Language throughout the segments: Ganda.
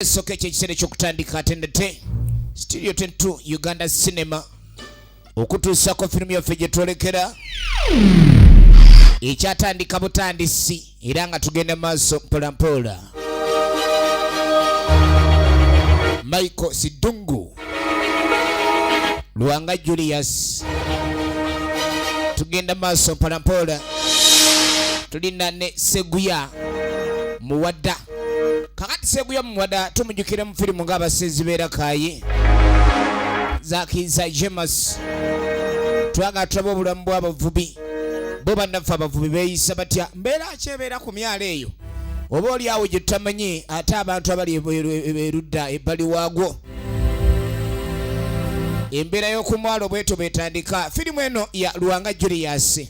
Esooka ekyekiseera ekyokutandika ate nate Studio 22 Uganda Cinema okutuusako firimu yaffe gye twolekera ekyatandika butandisi era nga tugenda maaso mpolampola. Michael Sidungu Lwanga Julius tugenda maaso mpolampola, tulina ne Seguya Muwadda. Kakati Seguya Muwada tumujukira mu firimu ng'abasenzi beera Kaye Zakiza James. Twagala tulaba obulamu bw'abavubi, bo bannaffe abavubi beeyisa batya, mbeera kyebeera ku myalo eyo oba oli awo gye tutamanyi, ate abantu abali erudda ebbali waagwo, embeera y'oku mwalo bwetyo bwetandika firimu eno ya Lwanga Julius.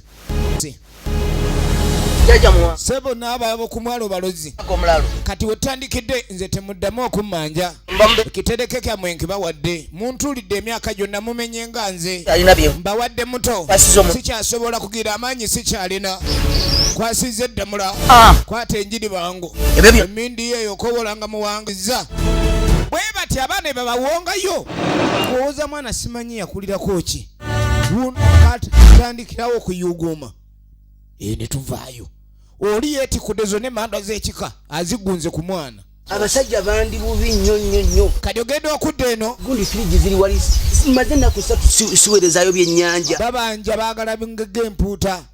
Sebo n'abaabo ku mwalo balozi. Kati wetandikidde nze temuddamu okummanja, ekitereke kyammwe nkibawadde, muntuulidde emyaka gyonna mumenye nga nze mbawadde muto, sikyasobola kugira amaanyi, sikyalina kwasiza eddamula. Kwata enjiri bangu, emindi yeeyo okowolanga muwangiza bwe bati abaana ebabawongayo owoza mwana simanyi yakulirako ki, tandikirawo okuyuuguuma ne tuvaayo. Oli yeetikudde zonna emandwa z'ekika azigunze ku mwana. Abasajja bandi bubi nnyo nnyo nnyo. Kati ogenda okudda eno, gundi firiji ziri wali, maze ennaku 3 siwerezayo byennyanja. Babanja baagala ngege empuuta.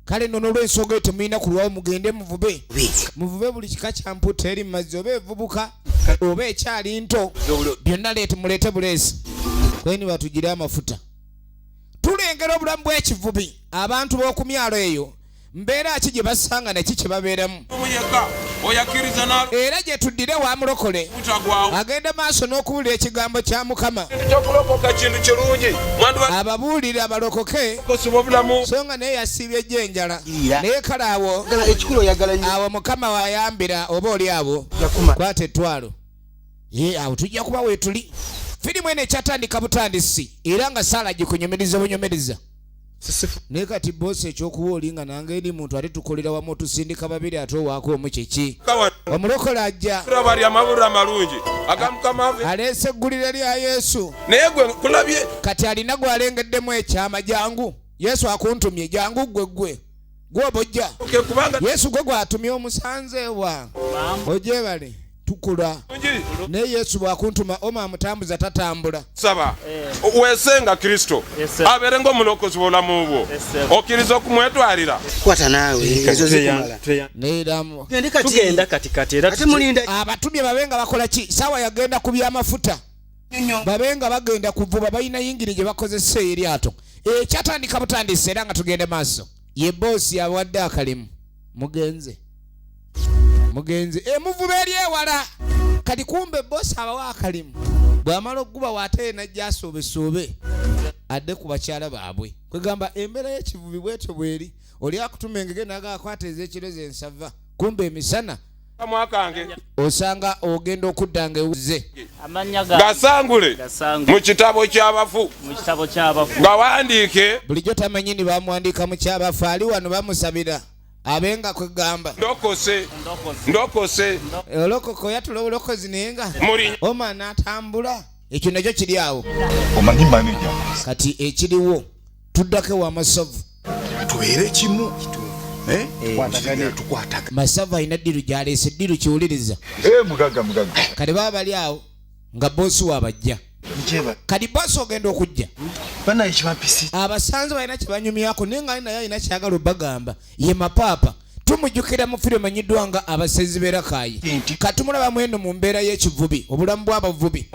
Kale nno n'olw'ensonga eyo temulina kulwawo, mugende muvube, muvube buli kika kya mpuuta eri mu mazzi, oba evubuka oba ekyali nto, byonna leete, muleete buleesi kweni batugire amafuta. Tulengera obulamu bw'ekivubi, abantu b'oku myalo eyo mbeera ki gye basanga naki kye babeeramu, era gye tuddire wa mulokole agenda maaso n'okuwulira ekigambo kya Mukama, ababuulire abalokoke, so nga naye yasiibye ejjo enjala, naye kale awo awo Mukama wayambira oba oli awo kwata ettwalo ye awo tujja kuba weetuli. Firimu eno ekyatandika butandisi era nga saala gikunyumiriza bunyumiriza, naye kati boosi ekyokuwa oli nga nange eri muntu ate tukolera wamu, otusindika babiri ate owaako omu kiki? Omulokole ajja aleese eggulire lya Yesu, naye gwe kulabye kati alina gwalengeddemu ekyama. Jangu, Yesu akuntumye, jangu gwe gwe gwe ojja Yesu gwe gwatumye omusanze wa ojebale tukula, naye Yesu bwakuntuma oma amutambuza tatambula. Saba wesenga Kristo abeere ng'omulokozi w'obulamu bwo, okkiriza okumwetwalira. Kwata naawe ezo zikumala. Neeramu. Tugenda kati kati era abatumye babe nga bakola ki? Saawa yagenda ku byamafuta, babe nga bagenda kuvuba, balina yingiri gye bakozesa eryato. Ekyatandika butandise era nga tugende maaso. Ye boosi yabawadde akalimu, mugenze mugenze emuvuba eri ewala. Kati kumbe boosi abawa akalimu, bw'amala okuguba ate najja asuubesuube adde ku bakyala baabwe. Kwegamba embeera y'ekivubi bwetyo bweri, oli akutuma engege naga akwata ez'ekiro zensava, kumbe emisana osanga ogenda okudda nga ewuze. Gasangule mu kitabo ky'abafu, gawandiike. Bulijjo tamanyi ni bamuwandiika mu kyabafu, ali wano bamusabira abenga kwegamba ndokose ndokose. Olokoko yatula obulokozi naye nga oma n'atambula, ekyo nakyo kiri awo. Omanyi maneja. Kati ekiriwo tuddako ewa Masavu. Tubeere kimu, tukwatagane. Masavu alina ddiru gy'aleese, ddiru kiwuliriza. Mugaga mugaga. Kati baba bali awo nga boosi waabajja, kati boosi ogenda okujja abasanze balina kye banyumyako, naye nga naye alina kyagala obagamba. Ye Mapaapa tumujjukira mu firimu emanyiddwa nga Abasezi b'Erakayi. Katumulaba mweno mu mbeera y'ekivubi, obulamu bw'abavubi.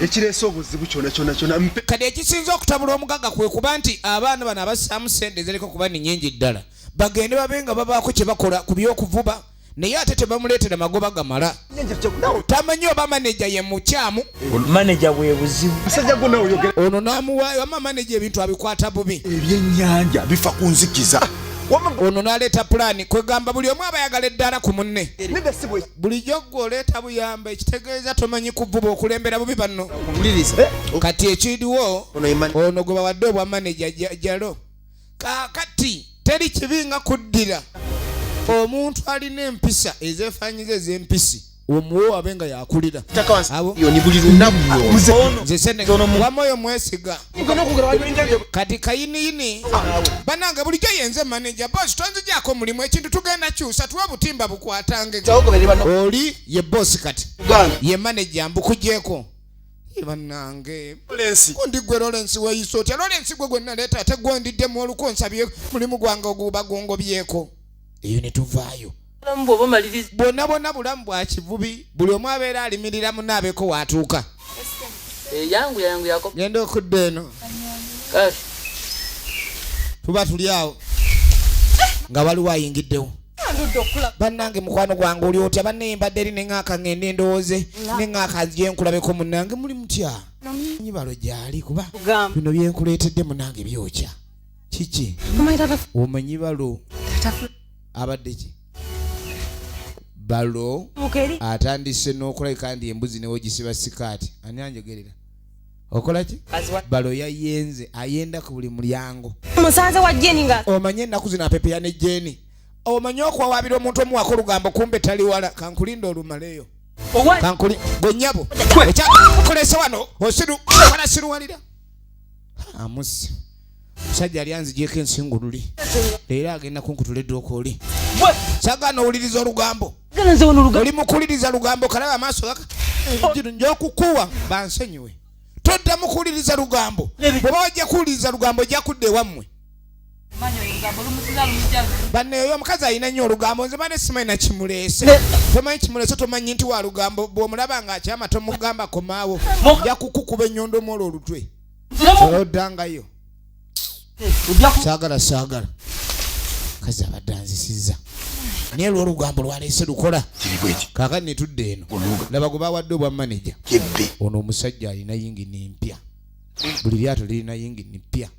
Ekireese obuzibu kyona kyona kyona. Kati ekisinza okutabula omugagga kwe kuba nti abaana bano abassaamu ssente ezireka kuba ni nnyingi ddala, bagende babe nga babaako kye bakola ku by'okuvuba, naye ate tebamuleetera magoba gamala. Tamanyi oba maneja ye mukyamu. Maneja bwe buzibu. Ono n'amuwaayo ama maneja ebintu abikwata bubi. Ebyennyanja bifa ku nzikiza. Ono n'aleeta pulaani, kwegamba buli omu aba ayagala eddaala ku munne. Bulijjo gwe oleeta buyamba, ekitegeeza tomanyi kuvuba, okulembera bubi banno. Kati ekiriwo, ono gwe bawadde obwa maneja jalo, kaakati teri kibi nga kuddira omuntu alina empisa ezeefanyiza ez'empisi. Omuwo abe nga yakulira. Abo nze sene wama oyo mwesiga. Kati kayiniyini banange bulijjo yenze manager boss tonzigyako omulimu ekintu tugenda kyusa tuwe obutimba bukwatange. Oli ye boss kati ye manager mbukugyeko. Banange kundi gwe Lawrence weeyisa otya? Lawrence gwe gwe naleeta ate gwe ndiddemu oluko nsabye mulimu gwange oguba gungobyeko. Eyo ne tuvaayo. Bwonna bwonna bulamu bwa kivubi, buli omu abeera alimirira munne abeeko waatuuka. Genda okudda eno. Tuba tuli awo nga waliwo ayingiddewo. Bannange mukwano gwange oli otya? Bannaye mbadde eri ne ŋŋaaka ŋŋende ndowooze ne ŋŋaaka nzije nkulabeko munnange muli mutya? Nyibalo gyali kuba bino bye nkuleetedde munnange byokya. Kiki? Omanyi balo abadde ki? Balo atandise n'okulabika nti embuzi ne wogisiba sikaati. Ani anjogerera? Okola ki? Balo yayenze ayenda ku buli mulyango. Musanze wa Jeni nga Omanye ennaku zino apepeya ne Jeni. Omanye okuwawaabira omuntu omuwako olugambo kumbe tali wala. Kankulinda olumaleyo. Kankuli gwe nnyabo. Ekyakulese wano osiru wala siruwalira. Amusi. Musajja ali anzigyeko ensingo luli. Leero agenda kunkutula edduuka oli. Saagaana owuliriza olugambo. Oli mukuliriza lugambo kalaba amaaso gaka. Nja okukuwa bansonyiwe. Toddamu kuwuliriza lugambo. Bw'oba wajja kuwuliriza lugambo ojja kudda ewammwe. Banne oyo omukazi alina nnyo olugambo nze bane simanyi na kimuleese. Tomanyi kimuleese tomanyi nti wa lugambo bw'omulaba ng'akyama tomugamba komaawo. Nja kukukuba ennyondo mwolwo olutwe. Oddangayo. Saagala saagala. Kazi abadde anzisizza. Naye lw'olugambo lwaleese lukola. Kaakati ne tudda eno. Laba gwe bawadde obwa maneja. Ono omusajja alina yingini mpya. Buli lyato lirina yingini mpya.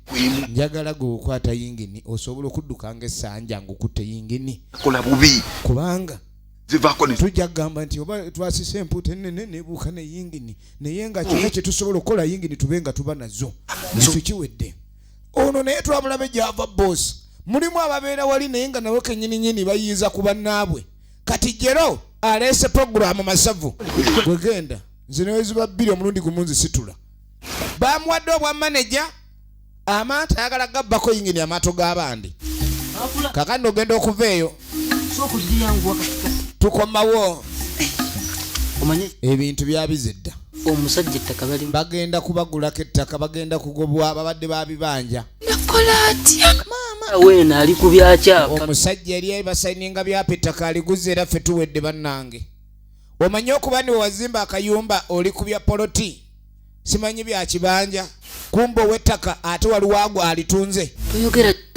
Njagala gwe okwata yingini osobola okudduka ng'essanja ng'okutte yingini. Kubanga tujja kugamba nti oba twasise empuuta ennene nebuuka ne yingini naye nga kyonna kye tusobola okukola yingini tube nga tuba nazo. Ekyo kiwedde. Ono naye twamulabe gy'ava boss. Mulimu ababeera wali naye nga nabo kennyininyini bayiiza ku bannaabwe. Kati Jero aleese puroguraamu masavu. Gwe genda nze ne weziba bbiri omulundi gumu nzisitula. Bamuwadde obwa maneja amaato ayagala gabbako yingini amaato g'abandi. Kakati ogenda okuva eyo tukomawo ebintu byabize dda. Omusajja ettaka bali bagenda kubagulako ettaka bagenda kugobwa babadde babibanja. Nakola atya maama? Weena ali ku byakyapa. Omusajja eri basayininga byapa ettaka aliguze era ffe tuwedde bannange. Omanyi okuba ni wewazimba akayumba oli ku bya poloti simanyi bya kibanja kumba ow'ettaka ate waliwo agwo alitunze.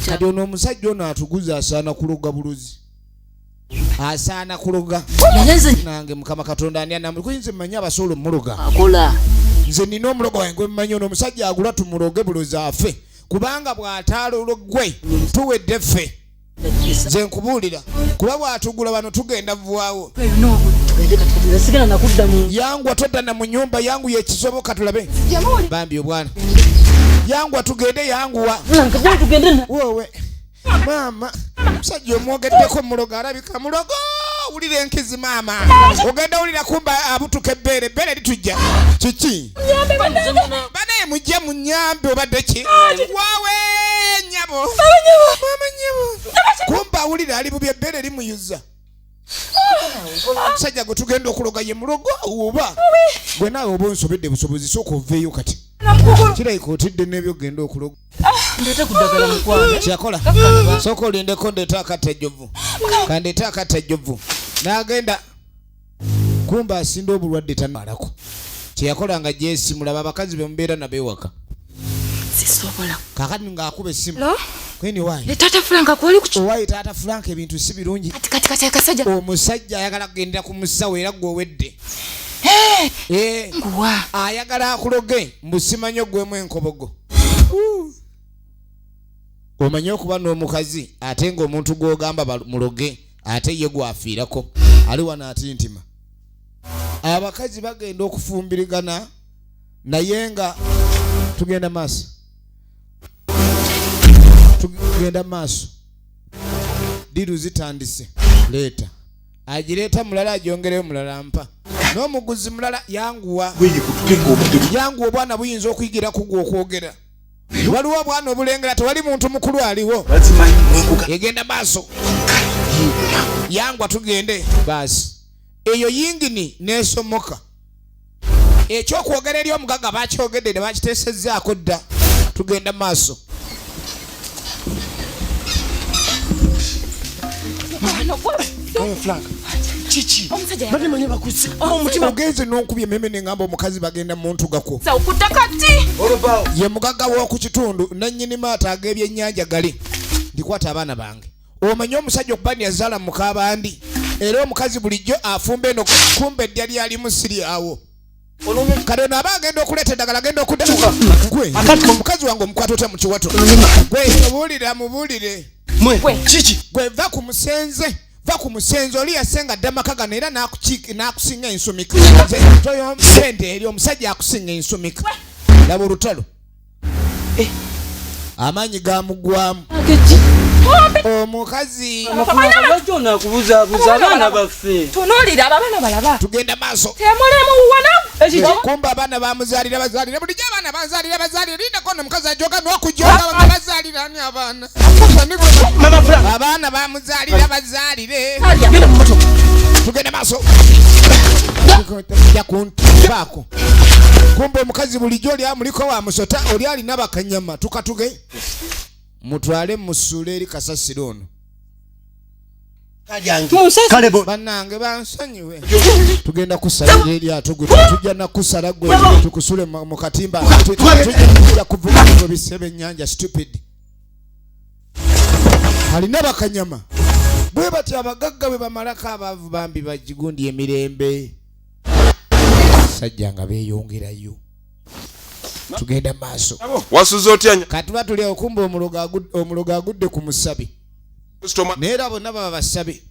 Kati ono omusajja ono atuguze asaana kuloga bulozi. Asaana kuloga. Nange Mukama Katonda ani anamuli nze mmanyi abasobola omuloga. Nze nina omulogo wange gwe mmanyi ono omusajja agula tumuloge bulozi afe. Kubanga bw'ataalologwe tuwedde ffe. Nze nkubuulira kuba bw'atugula bano tugenda vaawo. Yangwa todda na mu nnyumba yangu yekisoboka tulabe. Bambi obwana. Yangwa tugende yanguwa. Wowe. Maama musajja omwogeddeko mulogo alabika mulogo wulira enkizi maama. Ogenda wulira kumba abutuka ebbeere ebbeere litujja. Kiki? Banaye mujje munyambe obadde ki? Wawe nnyabo. Maama nnyabo. Kumba awulira ali bubi ebbeere limuyuza. Omusajja gwe tugenda okuloga ye mulogo oba? Gwe naawe oba onsobedde busobozi sooka oveeyo kati. Kirabika otidde n'ebyogenda okuloga. Ndeete ku ddagala mukwano. Kyakola. Sooka olindeko ndeete akatta ejjovu. Kandeete akatta ejjovu. N'agenda kumba asinda obulwadde tanalako. Kye yakola nga gy'esimu laba abakazi be mubeera nabo ewaka. Sisobola. Kaakati ng'akuba essimu. Hello? Queen why? Taata Frank akwali ku Owaye Taata Frank ebintu si birungi. Kati kati kati akasajja. Omusajja ayagala kugendera ku musawo era gwe owedde. Nguwa. Ayagala akuloge mbu simanyi ogwemu enkobogo. Omanyi okuba n'omukazi ate ng'omuntu gw'ogamba muloge ate ye gw'afiirako. Ali wano atintima. Abakazi bagenda okufumbirigana naye nga tugenda maaso. Tugenda maaso. Diru zitandise. Leeta. Agireeta mulala agyongereyo mulala mpa. N'omuguzi mulala yanguwa. Yanguwa obwana buyinza okuyigira ku gwe okwogera. Waliwo obwana obulengera tewali muntu mukulu aliwo. Egenda maaso. Yangwa tugende. Baasi. Eyo yingini n'esomoka. Ekyokwogera eri omugagga bakyogedde ne bakiteesezzaako dda. Tugenda maaso. Ogenze n'onkubye emmeme ne ngamba omukazi bagenda muntugako. Ye mugagga w'oku kitundu nannyini maato ag'ebyennyanja gali. Ndikwata abaana bange. Omanyi omusajja okuba nti yazaala mukaabandi era omukazi bulijjo afumba eno kumbe eddya lyalimu siri awo. Kati ono aba agenda okuleeta eddagala agenda okudda gwe omukazi wange omukwata otya mu kiwato gwe mubuulire mubuulire gwe va ku musenze va ku musenze oli yasenga dda maka gano era n'akusinga ensumika toyompende eri omusajja akusinga ensumika laba olutalo amaanyi gamugwamu omukazi Lwaki ono akubuzaabuza abaana baffe? Tunuulira abo abaana balaba. Tugenda maaso. Temulimu wana. Kumba abaana bamuzaalira bazaalira bulijjo abaana banzaalira bazaalira lindako ono omukazi ajoga n'okujoga bazaalira ani abaana abaana bamuzaalira bazaalire tugenda maaso ja kunvaako kumba omukazi bulijjo oli amuliko wa musota oli alina bakanyama tukatuge mutwale musuule eri kasasiro ono. Bannange bansonyiwe tugenda kusalira eryato gwe tujja nakusala gwe tukusule mu katimba tujja kuvuga gwe bisebe ennyanja stupid alina bakanyama bwe batyo abagagga bwe bamalako abaavu bambi bagigundi emirembe sajja nga beeyongerayo tugenda maaso. Wasuze otya? Katuba tuli okumba omulogo agudde ku musabi naye era bonna baba basabi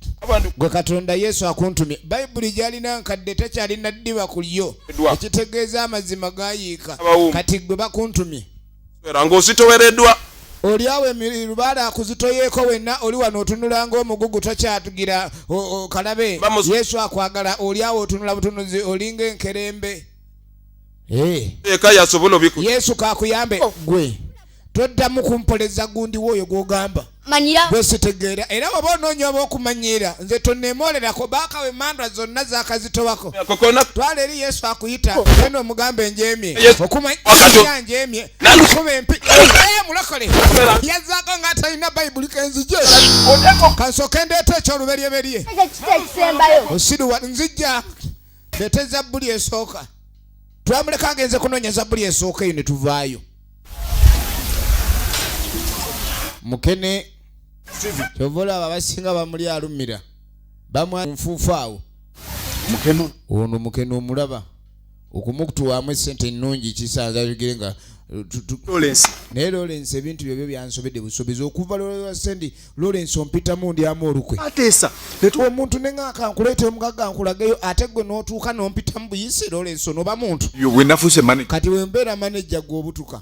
gwe Katonda Yesu akuntumye Bayibuli gyalina nkadde takyalina ddiba ku lyo ekitegeeza amazima gayiika kati gwe bakuntumye era ng'ozitowereddwa oli awo lubaale akuzitoyeeko wenna oli wano otunula ng'omugugu tokyatugira kalabe Yesu akwagala oli awo otunula butunuzi olinga enkerembe. Eka yasobola obiku Yesu kakuyambe gwe toddamu kumpoleza gundi wooyo gw'ogamba Manyira. Gwe sitegeera era oba onoonya oba okumanyiira nze tonneemoolerako baakawa emandwa zonna zakazitowako twala eri Yesu akuyita eno omugambe enjemye okumanya njemye kuba empi mulokole yazzaako ng'atalina Bayibuli kenzije kansooke ndeeta ekyoluberyeberye osiruwa nzijja ndeete zabbuli esooka twamuleka agenze kunoonya zabbuli esooka eyo ne tuvaayo mukene kyova olaba abasinga bamuli alumira bamwa nfuufu awo ono mukene omulaba okumutuwaamu esente ennungi kisanza bigere nga naye Lawrence ebintu byebyo byansobedde busobezi okuva lwasendi Lawrence ompitamu ndyamu olukwe ateesa omuntu neŋaka nkuleeta omugagga nkulageyo ate gwe n'otuuka n'ompitamu buyisi Lawrence onoba muntu Bwe nafuuse manager kati wembeera manager gwe obutuka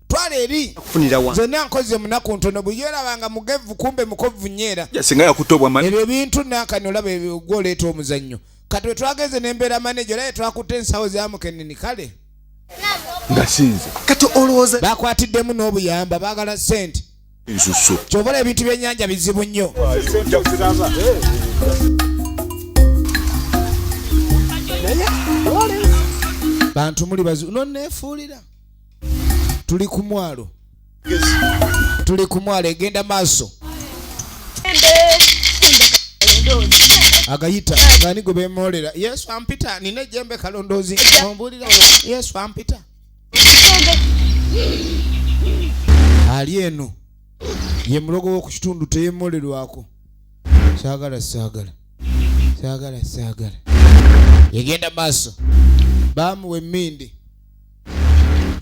twala eri kufunira wa zenna nkoze munaku ntono bwe yerabanga mugevu kumbe mukovu nyeera singa yakutte obwa manager ebyo ebintu nankani olaba ebyo gwoleeta omuzannyo kati wetwagenze nembeera manager olaye twakutte ensawo za mukenini kale nga sinze kati olowooza bakwatiddemu n'obuyamba baagala ssente ensusu kyobola ebintu byennyanja bizibu nnyo bantu muli bazibu noneefuulira tuli ku mwalo tuli ku mwalo egenda maaso agayita ngani gwe bemoolera Yesu ampita nina ejjembe kalondoozi ombuulira Yesu ampita ali eno ye mulogo w'oku kitundu teyemolerwako saagala saagala saagala saagala egenda maaso bamuwa emmindi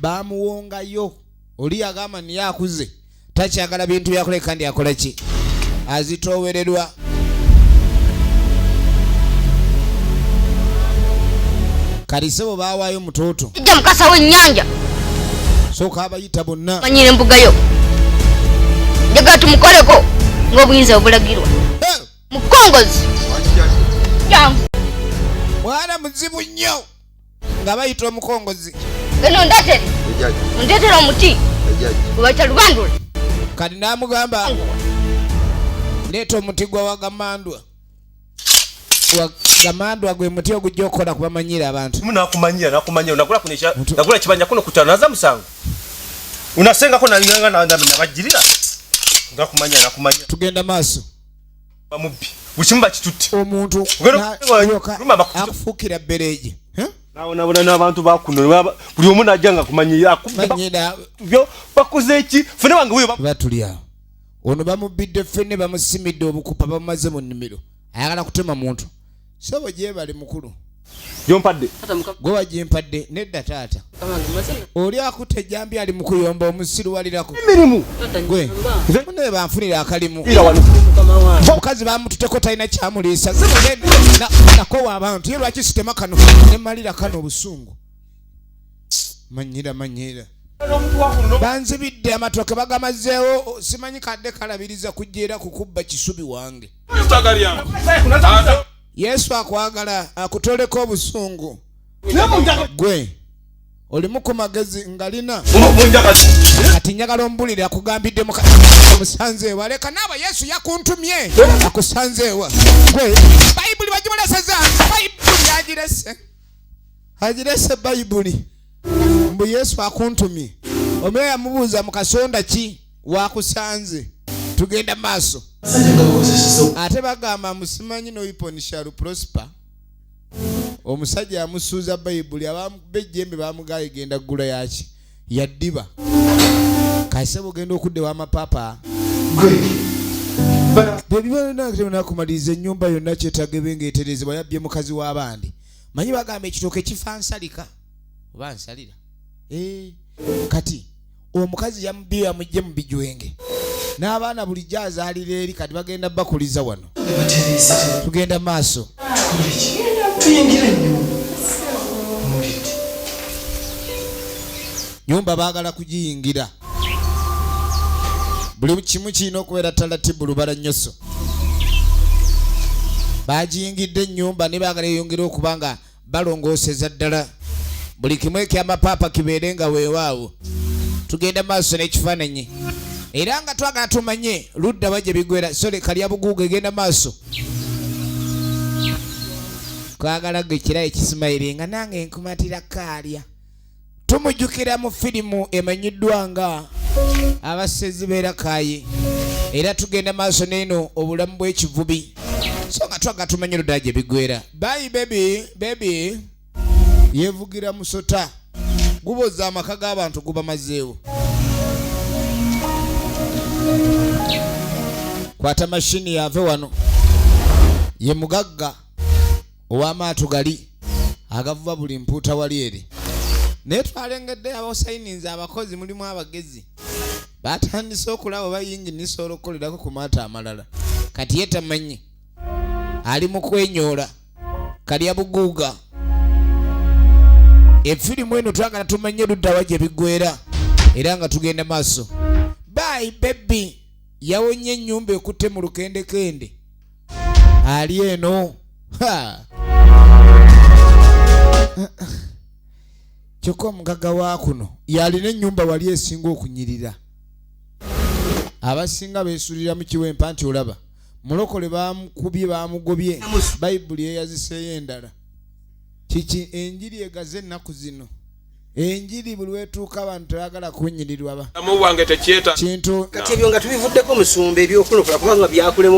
bamuwongayo oli yagamba niye akuze takyagala bintu byakole kandi akola ki azitoowererwa kalisebo bawaayo mutoto Ijja mukasa w'ennyanja sooka abayita bonna manyira embuga yo njagala tumukoleko ng'obuyinza obulagirwa Eh! mukongozi. Jangu. Mwana muzibu nnyo nga bayita omukongozi. Genda ondeetere. Ondeetere omuti. Gwe bayita lubandula. Kati n'amugamba leeta omuti gwa wagamandwa. Wagamandwa gwe muti ogujja okukola kubamanyira abantu. Nakumanyira nakumanyira nagula kunesha nagula kibanja kuno kutano naza musango unasengako nalinganga nabajirira ngakumanyira nakumanyira. Tugenda maaso. Bamubbi buli kimu bakitutte. Omuntu akufuukira bbereegi. Nabonabona n'abantu bakuno buli omu najja nga kumanyira byo bakoze ki ffene wange wuyo batuli awo. Ono bamubbidde ffene bamusimidde obukupa bamumaze mu nnimiro ayagala kutema muntu. Sebo gyebale mukulu. Gyompadde. Gwe wagimpadde nedda taata. Oli akutte ejjambi ali mu kuyomba omusiruwalirako. Emirimu. Gwe munne banfunira akalimu. Omukazi bamututeko talina kyamuliisa. Nakowa abantu ye lwaki sitema kano ne malira kano obusungu. Manyira manyira. Banzibidde amatooke bagamazeewo simanyi kadde kalabiriza kujja era kukubba kisubi wange. Yesu akwagala akutoleko obusungu. Gwe olimu ku magezi ngalina. Kati njagala ombulire akugambidde musanze ewa leka naaba Yesu yakuntumye akusanze ewa. Gwe Bayibuli bagimuleseza Bayibuli agirese agirese Bayibuli mbu Yesu akuntumye. Omwe yamubuuza mu kasonda ki wakusanze. Tugenda maaso. Ate bagamba musimanyi no weapon shall prosper. Omusajja yamusuuza Bayibuli abamukuba ejjembe bamugaye genda ggula yaki yaddiba. Kasebo ogenda okudda ewa mapapa. Bye nakumaliriza ennyumba yonna kyetaaga ebe ng'eterezebwa yabbye mukazi w'abandi. Manyi bagamba ekitooke kifa nsalika oba nsalira. Kati omukazi yamubye yamugye mu bijwenge n'abaana bulijjo azaalira eri kati bagenda bakuliza wano. Tugenda maaso. Tuyingire ennyumba. Mulidde. Nyumba baagala kugiyingira. Buli kimu kirina okubeera talatibu lubala nnyoso. Bagiyingidde ennyumba ne baagala eyongere okuba nga balongooseza ddala buli kimu ekyamapaapa kibeere nga weewaawo. Tugenda maaso n'ekifaananyi era nga twagala tumanye ludda wa gye bigwera. Sole kalya buguuga egenda maaso. Twagala gwe kirayo ekisimayiri nga nange nkumatira kaalya. Tumujjukira mu firimu emanyiddwa nga Abasezi b'e Rakai era tugenda maaso n'eno obulamu bw'ekivubi so nga twagala tumanye ludda gye bigwera. Bye baby baby yeevugira musota guboza amaka g'abantu gubamazeewo. Kwata mashini yave wano ye mugagga ow'amaato gali agavuba buli mpuuta wali eri naye twalengedde abasayininze abakozi mulimu abagezi batandise okulaba bayingini sobola okukolerako ku maato amalala. Kati ye tamanyi ali mu kwenyoola kalya buguuga. Efirimu eno twagala tumanye luddawa gye biggwera era nga tugenda maaso. Bye baby yawonye ennyumba ekutte mu lukendekende ali eno. Ha! Kyokka omugagga wa kuno yalina ennyumba wali esinga okunyirira. Abasinga beesulira mu kiwempa nti olaba mulokole bamukubye bamugobye Bayibuli eyaziseeyo endala kiki enjiri egaze ennaku zino enjiri buli wetuuka abantu tebagala kunyirirwa ba Mu bwange tekyeta. Kintu. Kati ebyo nga tubivuddeko musumba ebyokulokola kubanga byakulema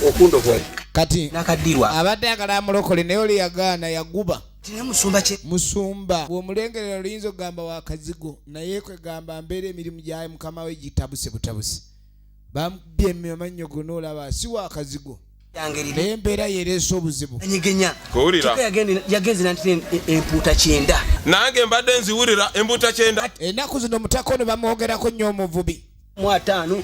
okundokola. Kati Nakaddirwa. abadde ayagala amulokole naye oli yagaana yaguba. Tinaye musumba kye. Musumba bw'omulengerera oluyinza okugamba wakazigo naye kwegamba mbeera emirimu gya mukama we gitabuse butabuse bamubye amannyo gonna olaba si wakazigo Yangeri naye embeera yereese obuzibu. Anyegenya. Kuwulira. Kyokka yagenze nantira empuuta 90. Nange mbadde nziwulira embuuta 90. Ennaku zino mutaka ono bamwogerako nnyo omuvubi. Mu 50.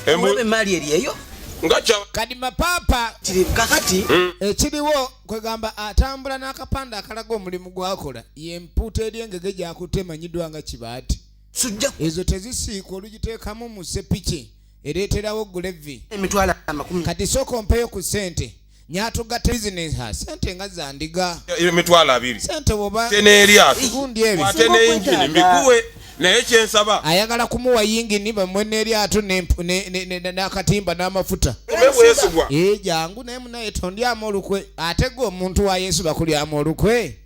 Olaba emaali eri eyo. Nga kya Kadi mapaapa. Kiri kakati. Ekiriwo kwegamba atambula n'akapande akalaga omulimu gwakola yempuuta eri engege gyakutte emanyiddwa nga kibaati. Sujja. Ezo tezisiikwa olugiteekamu mu sepiki ereeterawo gulevi. 200,000. Kati sooka ompeyo ku ssente. Nyatugatte bizinesi ha sente nga zandiga 20,000. Sente bwoba Ate n'eryato. gundi ebyo Ate n'engini mbikuwe naye kyensaba ayagala kumuwa yingini bamwe n'eryato n'akatimba n'amafuta. Ube bwesigwa. Ee jangu naye munaye tondyamu olukwe ate gwe omuntu wa Yesu bakulyamu olukwe.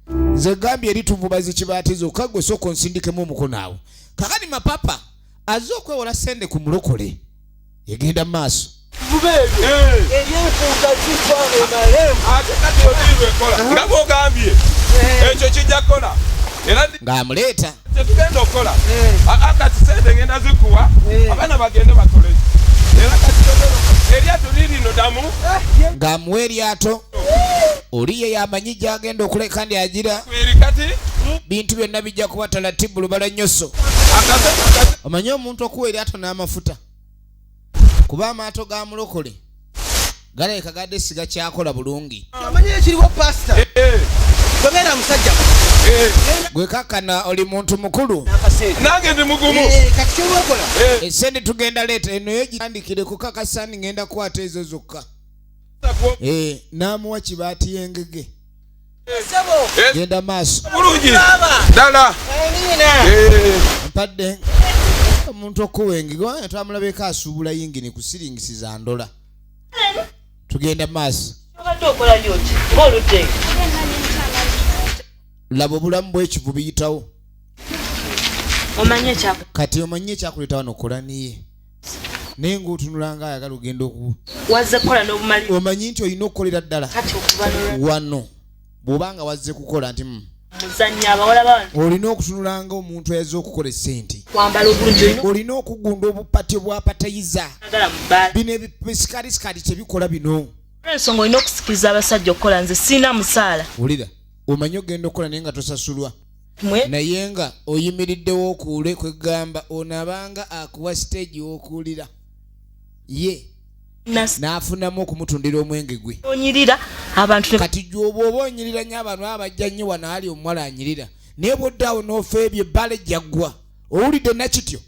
Nze gambye eri tuvuba zikibaati zokka gwe sooka onsindikemu omukono awo. Kakati mapapa azze okwewola ssente ku mulokole egenda mu maaso. Ate kati odiirwa ekola nga bw'ogambye ekyo kijja kukola era ng'amuleeta kyetugenda okukola kati sente ngenda zikuwa abaana bagende bakole era kati eryato lirino ddamu ng'amuwa eryato oli ye yamanyi gy'agenda okuleka ndi agira eri kati bintu byonna bijja kuba talatibu lubala nnyoso. Omanyi omuntu okuwa eryato n'amafuta kuba amaato ga mulokole galabika gadde siga kyakola bulungi. Omanyi ekiriwo pasita tobeera musajja Gwe kakkana oli muntu mukulu. Nange ndi mugumu. Kati kyoba okola Esente tugenda leeta eno yo gitandikire kukakasa ni ngenda kukwata ezo zokka. N'amuwa kibaati y'engege. Genda maaso. Bulungi. Ddala. Mpadde omuntu okuwa engege wange twamulabeko asuubula yingini ku siringisi za ndola. Tugenda maaso. Obadde okola lyoti ng'oludde. Laba obulamu bw'ekivu biyitawo. Omanyi ekyaku Kati omanyi ekyakuleeta wano kola niye. Naye ng'otunula nga ayagala ogenda oku wazze kukola n'obumali. Omanyi nti olina okukolera ddala. Kati okuva n'olwa Wano bw'oba nga wazze kukola nti muzannyo abawala bano. Olina okutunula nga omuntu ayazze okukola essente. Kwambala obulungi olina Olina okugunda obupati obwapatayiza. okwagala mu bbaala. Bino ebisikalisikali kye bikola bino. Olw'ensonga olina okusikiriza abasajja okukola nze sirina musaala. Wulira omanyi ogenda okukola naye nga tosasulwa. Mwe Naye nga oyimiriddewo okuule kwegamba ono abanga akuwa siteegi w'okuulira ye n'afunamu okumutundira omwenge gwe. Onyirira abantu ne Kati gy'oba oba onyirira nnyo abantu baba bajja nnyo wano ali omuwala anyirira naye bw'odda awo n'ofa ebyo ebbala ejja ggwa. Owulidde nakityo?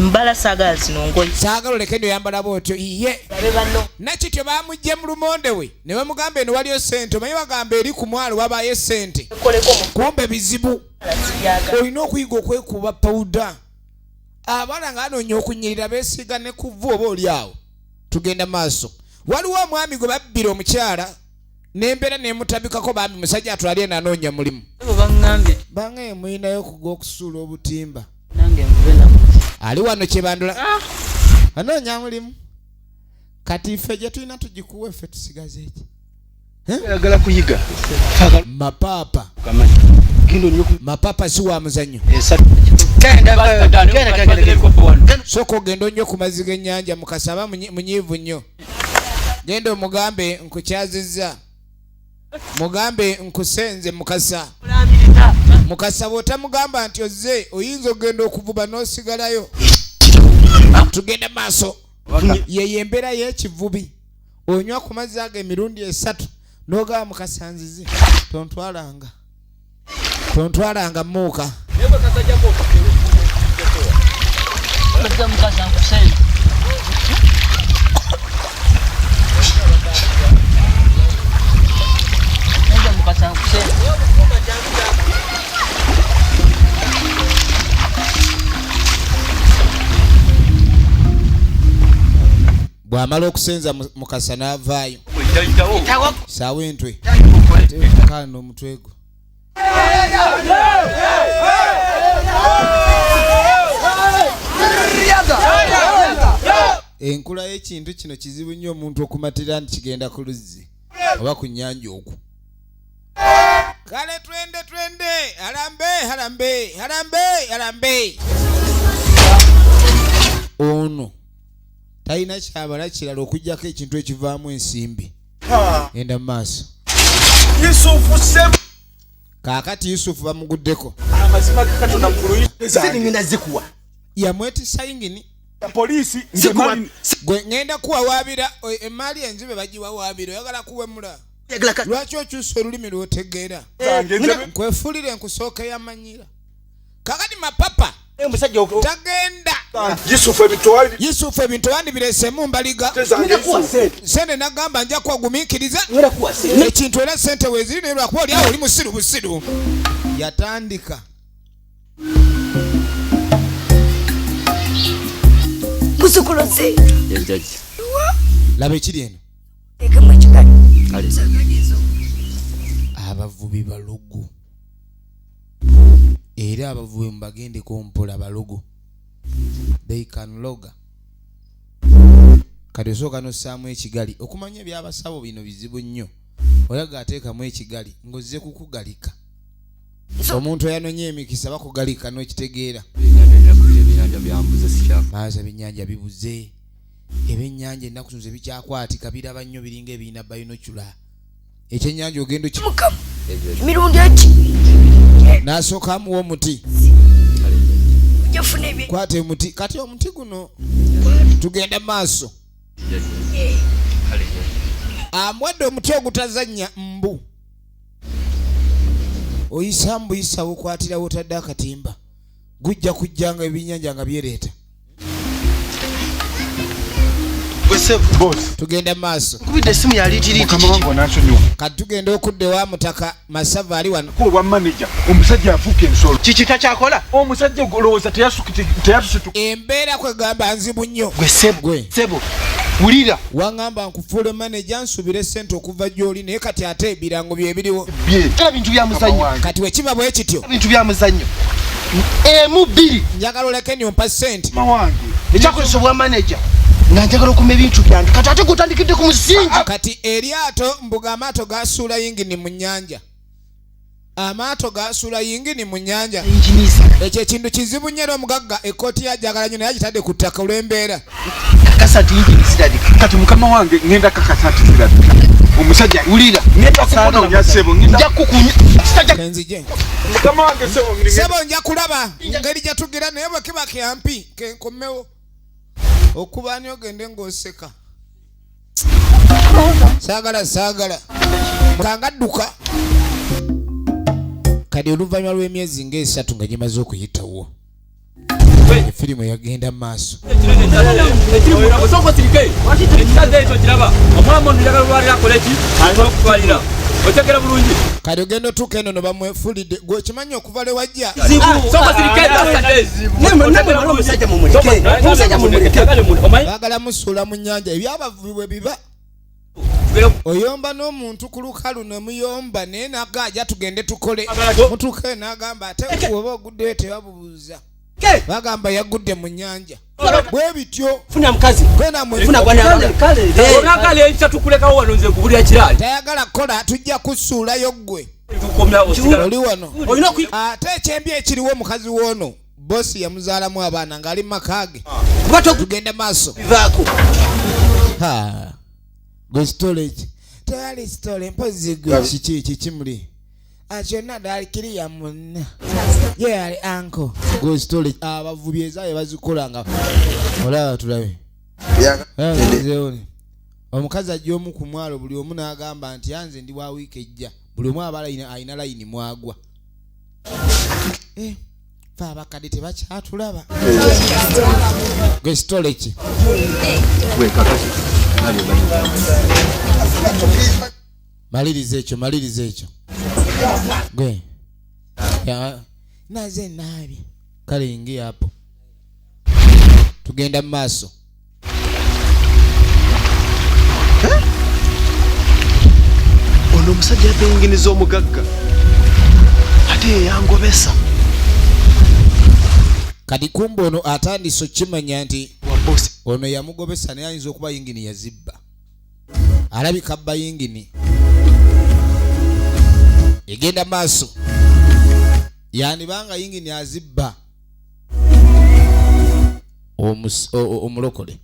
Mbala saagala zino ngoye. Saagala oleke ndoyambala bw'otyo iye. Babe banno. Nakityo baamugye mu lumonde we ne bamugamba eno waliyo ssente omanyi bagamba eri ku mwalo wabaayo ssente. Koleko mu Kumbe bizibu. sibyagala. Olina okuyiga okwekuba pawuda. Abawala nga banoonya okunyirira beesiiga ne ku vvu oba oli awo. Tugenda maaso. Waliwo omwami gwe babbira omukyala n'embeera n'emutabikako bambi musajja atwale eno anoonya mulimu. Baŋŋambye. Bangaye mulinayo okugwa okusuula obutimba. Nange nvube nabo. Ali wano kyebandula. Anoonya mulimu. Kati ffe gye tulina tugikuwe ffe tusigaze eki? Oyagala kuyiga. Mapaapa. Mapaapa si wa muzannyo. Sooka ogenda onnyo ku mazzi g'ennyanja mukasaba munyiivu nnyo. Genda omugambe nkukyazizza. Mugambe nkusenze mukasa. Mukasa bw'otamugamba nti ozze oyinza okugenda okuvuba n'osigalayo. Tugenda maaso. Yeyo embeera y'ekivubi. Onywa ku mazzi ago emirundi 3 n'ogamba mukasa nzize tontwalanga. Tontwalanga mmuuka. Bw'amala okusenza mukasa n'avaayo. Saawa entwe. Teekaana omutwe gwo. Enkula y'ekintu kino kizibu nnyo omuntu okumatira nti kigenda ku luzzi oba ku nnyanja okwo. Kale twende twende, harambe harambe harambe harambe. Ono talina kyabala kirala okuggyako ekintu ekivaamu ensimbi. Genda mu maaso. Yusufu Semu. Kaakati Yusufu bamuguddeko. Amazima ga Katonda mukulu. Sente ngenda zikuwa. Yamwetissa yingini. Polisi Sikuwa. Gwe ngenda kuwawaabira, emmaali enzibe bagiwawaabira, oyagala kuwemula. Lwaki okyusa olulimi lw'otegeera? Nkwefuulire nkusooka eyamanyira. Kakati mapapa tagenda. Yusufu ebintu wandibireesemu mbaliga sente nagamba nja kuwagumiikiriza ekintu era sente weeziri naye lwakuba oli awo oli musiru busiru. Yatandika laba ekiri eno. Abavubi balogo era abavubi mubagendeko mpola balogo, they can loga. Kati osooka nossaamu ekigali okumanya ebyabasawo bino bizibu nnyo, oyaga ateekamu ekigali ng'ozze kukugalika. Omuntu ayanonye emikisa bakugalika n'okitegeera. Maaso ebyennyanja bibuze, ebyennyanja ennaku zino tebikyakwaatika, biraba nnyo biringa ebirina bayinocula. Ekyennyanja ogenda emirundi eki n'asooka amuwa omuti, kwata omuti. Kati omuti guno tugenda maaso, amuwadde omuti ogutazannya mbu oyisa mbuyisa wokwatirawo otadde akatimba gujja kujjanga ebyennyanja nga byereeta. Tugenda maaso kati tugenda okudda ewa mutaka Masava ali wano. Obwa manager omusajja afuuka ensolo. Kiki takyakola? Omusajja olowooza teyatusitu. Embeera kwegamba nzibu nnyo. Gwe sebo. Sebo. Wulira. Wangamba nkufuule manager nsubire ssente okuva gy'oli naye kati ate ebirango bye biriwo. Bye. Bintu bya muzannyo. Kati bwe kiba bwe kityo. Bintu bya muzannyo. Emu bbiri. Njagala oleke nnyompa ssente. Mawange. Ekyakozesa obwa manager. Nga njagala okuma ebintu byange kati ate gutandikidde ku musingi. Kati eryato mbuga amaato gasuula yingini mu nnyanja. Amaato gasuula yingini mu nnyanja. Ekyo ekintu kizibu nnyo era omugagga ekkooti yajagala nnyo naye agitadde ku ttaka olw'embeera. Kakasa nti yingini zirabika. Kati mukama wange ngenda kakasa nti zirabika. Omusajja wulira. Ngenda kukunoonya ssebo. Nja kukunya. Kenzije. Mukama wange ssebo. Ssebo nja kulaba ngeri gye tugira naye bwe kiba kyampi kenkomewo. Okuba ani ogende ng'oseka. Saagala saagala. Kanga dduka. Kati oluvannyuma lw'emyezi ng'esatu nga gimaze okuyitawo, efirimu yagenda mu maaso. Kati ogenda otuuka eno no bamwefulidde gwe okimanyi okuva lwe wajja. Baagala musuula mu nnyanja ebyabavubi bwe biba. Oyomba n'omuntu ku lukalu ne muyomba naye n'agaaja tugende tukole. Mutuuke n'agamba ate oba oguddeyo tebabubuuza. Bagamba yagudde mu nnyanja. Bwe bityo. Funa mukazi. Funa Tayagala kukola tujja kusuulayo ggwe. Oli wano. Ate ekyembi ekiriwo omukazi w'ono bosi yamuzaalamu abaana ng'ali mu maka ge. Tugenda maaso. Gwe storage. Tewali storage mpozi gwe kiki kiki muli. Akyonna ddala kiri ya munna. Ye ali anko. Gwe storage abavubi ezaabwe bazikola nga olaba tulabe. Omukazi ajja omu ku mwalo buli omu n'agamba nti anze ndi wa wiiki ejja. Buli omu aba alina layini mwagwa. Fe abakadde tebakyatulaba. Gwe storage. Maliriza ekyo, maliriza ekyo. Gwe. Naze naabye. Kale ingia hapo. Tugenda mu maaso. Ono omusajja yadde yinginiza omugagga ate ye yangobesa. Kati kumbe ono atandise okukimanya nti ono yamugobesa naye ayinza okuba yingini yazibba. Alabika abba yingini. Egenda maaso. Yandibanga yingini azibba. Omulokole.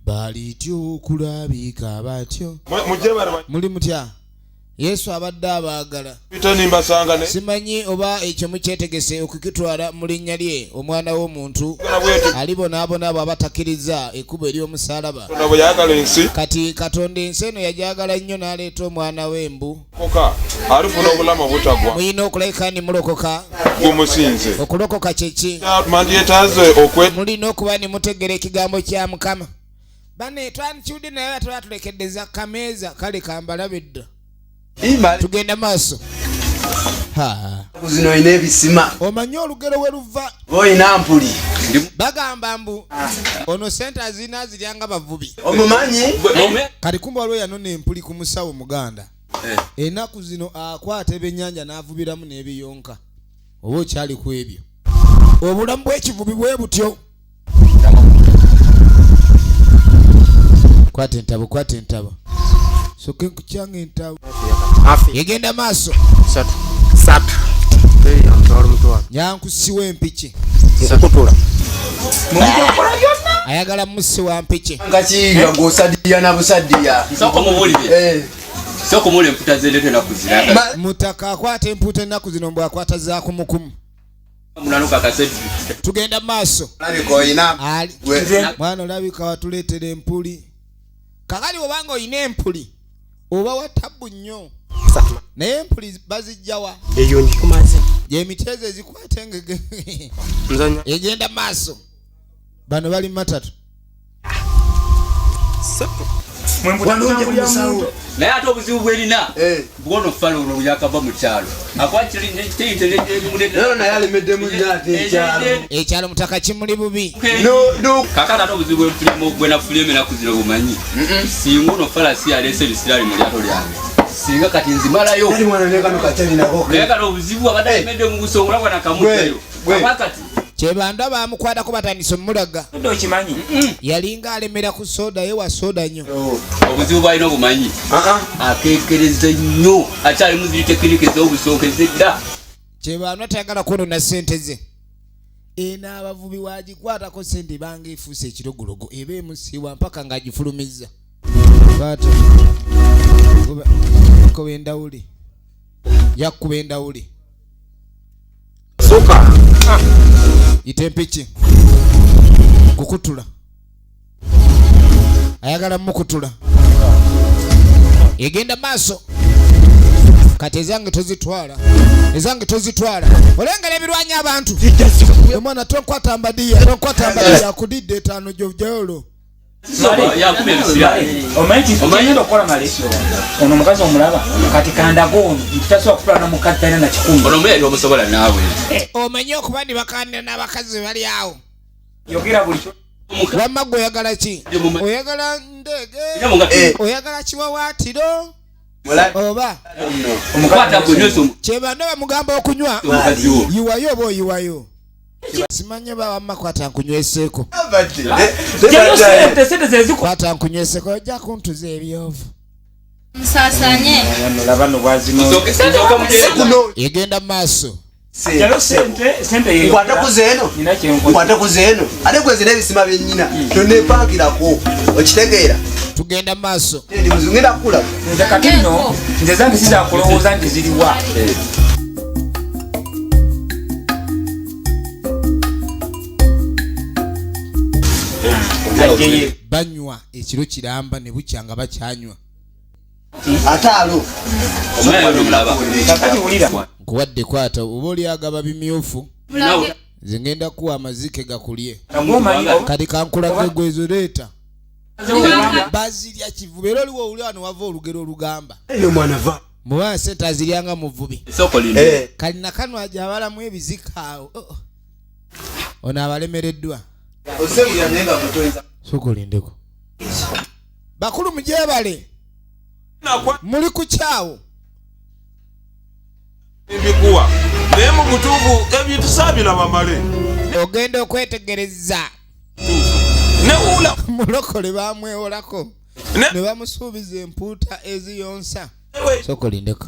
Balityo okulabika batyo. Muli mutya? Yesu abadde abaagala. Simanyi oba ekyo mukyetegese okukitwala mu linnya lye omwana w'omuntu alibonaabona abo abatakiriza ekkubo ery'omusaalaba. Kati Katonda ensi eno yagyagala nnyo n'aleeta omwana we mbu mulina okulabika ni mulokoka. Okulokoka kyeki? Mulina okuba ni mutegera ekigambo kya Mukama. Bane twandikiwudde naye batwatulekedde za kameeza kale kambalabe dda. Tugenda maaso. Zino olina ebisima. Omanyi olugero we luva? Olina mpuli. Bagamba mbu ono sente azirina azirya nga bavubi. Omumanyi? Kati kumbe waliwo yanona empuli ku musawo muganda. Ennaku zino akwata ebyennyanja n'avubiramu n'ebiyonka. Oba okyali ku ebyo. Obulamu bw'ekivubi bwe butyo. Kwata entabo, kwata entabo. Soke nkukyanga entabo. Egenda maaso. Nyankusiwa empiki. Ayagala musiwa mpiki. Nga kiyiga ng'osaddiya na busaddiya. Sooka mubuulire. Sooka omuwulire emputa z'endeeta ennaku zino. Mutaka akwata emputa ennaku zino mbu akwata za kumukumu. Tugenda maaso. Mwana olabika watuleetera empuli. Kakali obanga olina empuli oba wa tabbu nnyo. Naye empuli bazijjawa? Eyo ngikumaze. Gy'emiti ezo ezikwata engege. Egenda maaso. Bano bali matatu. Naye ate obuzibu bwerina bwono fala olwo yakava mu kyalo ekyalo mutaka kimuli bubi. Kakati ate obuzibu bwenafulyemu enaku zino bumanyi singa ono fala si yaleese ebisiraali mu lyato lyange singa kati nzimalayo naye kati obuzibu abadde alemedde mu busongola bwana kamuddayo kakati Kyebanda bamukwatako batandise omulaga. Yalinga alemera ku soda ye wa soda nnyo. Obuzibu bwalina obumanyi akeekereza nnyo akyalimu ziri tekiniki ez'obusookeze dda. Kyebanda tayagala kwonoona ssente ze. Eno abavubi wagikwatako ssente ebanga efuuse ekirogologo eba emusiiwa mpaka ng'agifulumizza. Kwata. Kuba endawuli. Yakuba endawuli. Yita empiki kukutula ayagala mukutula egenda maaso kati ezange tozitwala ezange tozitwala olengera ebirwanya abantu omwana tonkwata mbadiya tonkwata mbadiya akudidde etaano gyojolo omanyi okukola male ono omukazi omulaba kati kandaga ono nti tasobola kutwala nomukazi talina na kikumi. Ono omuyali omusobola naawe. Omanyi okuba ndi bakandira n'abakazi bali awo. Yogera buli Wamma gwe oyagala ki? Oyagala ndege? Oyagala kiwawaatiro? Oba kyebanda bamugamba okunywa yiwayo oba oyiwayo. Simanye ba wamma kwata nkunyweseeko. Kwata nkunyweseeko ojja kuntuza ebyovu. Musasanye. Egenda maaso. Nkwata ku zeeno. Nkwata ku zeeno. Ate gwe zina ebisima byennyina. Toneepankirako. Okitegeera. Tugenda maaso. Ndi muzibu ngenda kukula. Nze kati nno nze zange sizakulowooza nti ziriwa. Banywa ekiro kiramba ne bukya nga bakyanywa. Ataalo. Nkuwadde kwata oba oli agaba bimyufu. Nze ngenda kuwa amazike gakulye. Kati kankulage gwe zoleeta. Bazirya kivubi era oliwo owuli wano wava olugero olugamba. Muba ssente aziryanga muvubi. Kalina kano ajabalamu ebizika awo. Ono abalemereddwa. Sooka olindeko. Bakulu mugyebale. Muli ku kyawo. Mbikuwa. Naye mu butuufu ebintu saabiraba male. Ogenda okwetegereza. Newuula. Mulokole bamwewolako. Ne bamusuubiza empuuta eziyonsa. Sooka olindeko.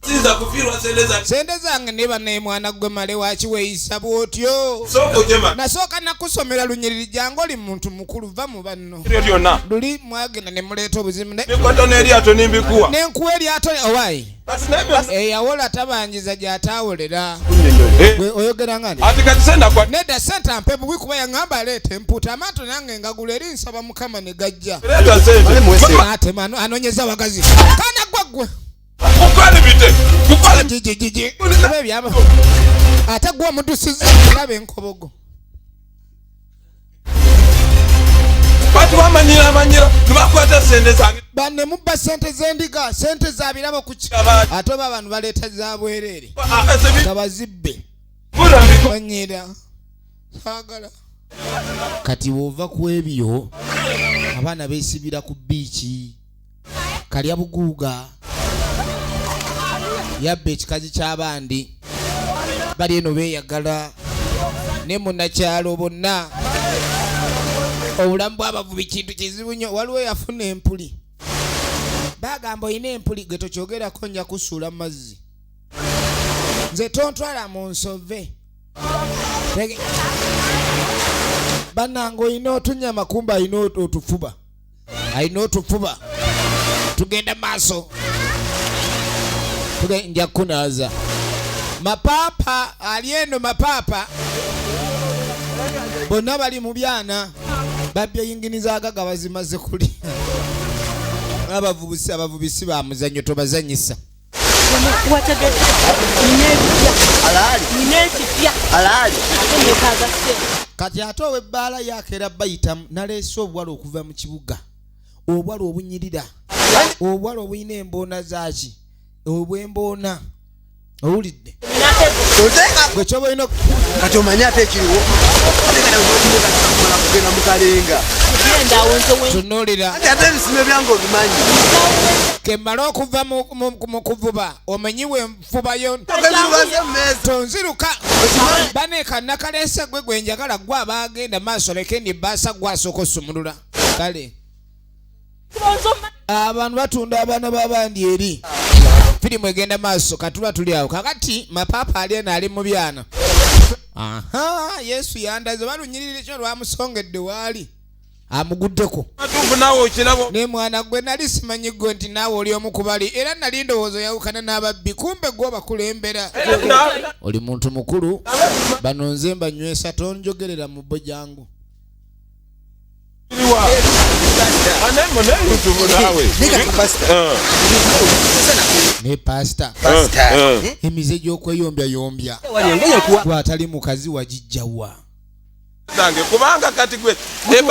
Siyinza kufiirwa sente zange. Sente zange ne bannaye mwana gwe male waki weeyisa bw'otyo? Sooka ojje. Nasooka nakusomera lunyiriri jangu oli muntu mukulu va mu banno. Eryo lyonna. Luli mwagenda ne muleeta obuzibu ne Nekwata n'eryato nembikuwa. Ne nkuwa eryato owaayi. Kati naye Eyawola tabanjiza gy'ataawolera. Eh. Gwe oyogera nga ani? Ati kati sente akwa- Nedda sente ampe buwi kuba yaŋŋamba aleeta empuuta amaato nange ngagula eri nsaba Mukama ne gajja. Leeta sente. N'atema anoonyeza wagazi. Kaana gwe gwe. Kukwale bite. Kukwale. Gigi. Oba ebyaba. Ate gwe omudusiza olaba enkobogo. Bati bamanyira amanyira nebakwata sente zange. Banne mubba sente z'endiga, sente za birabo ku ki? Ate oba abantu baleeta za bwereere. Nga bazibbe. Manyira. Saagala. Kati bw'ova ku ebyo, abaana beesibira ku bbiici. Kalya buguuga. Yabba ekikazi ky'abandi. Bali eno beeyagala. Ne munnakyalo bonna. Obulamu bw'abavubi kintu kizibu nnyo. Waliwo eyafuna empuli. Bagamba olina empuli gwe tokyogerako nja kusuula mu mazzi. Nze tontwala mu nsove. Bannange olina otunyama kumbe alina otufuba. Alina otufuba. Tugenda maaso. Nja kukunaaza. Mapaapa ali eno mapaapa. Bonna bali mu byana. Babbye yingini za gaga bazimaze kulya. Abavubusi, abavubi si ba muzannyo tobazannyisa. Kati ate ow'ebbaala yakeera bayitamu naleese obuwala okuva mu kibuga. Obuwala obunyirira. Obuwala obulina emboona zaaki? Obw'emboona. Owulidde? Gwe kyoba olina Kati omanyi ate ekiriwo? Ate kati omanyi kugenda mu kalenga. Tunuulira. Ate ate ebisime byange obimanyi. Ke mmale okuva mu kuvuba, omanyi we nfubayo. Tonziruka. Baneeka nakaleese gwe gwe njagala gwe abaagenda maaso leke ndi bbaasa gwe asooka osumulula. Kale. Abantu batunda abaana b'abandi eri. Firimu egenda maaso katula tuli awo. Kakati mapaapa ali eno ali mu byana. Aha, Yesu yandaze balunyirira ekyo lwamusongedde waali. Amuguddeko. Matuufu naawe okiraba. Ne mwana gwe nali simanyi gwe nti naawe oli omu ku bali era nali ndowooza oyawukana n'ababbi kumbe gwe obakulembera. Oli muntu mukulu bano nze mbanywesa tonjogerera mu bo jangu. Ne pastor. Emize gy'okweyombyayomby. Gwe atali mukazi wagijjawa. Nange kubanga kati gwe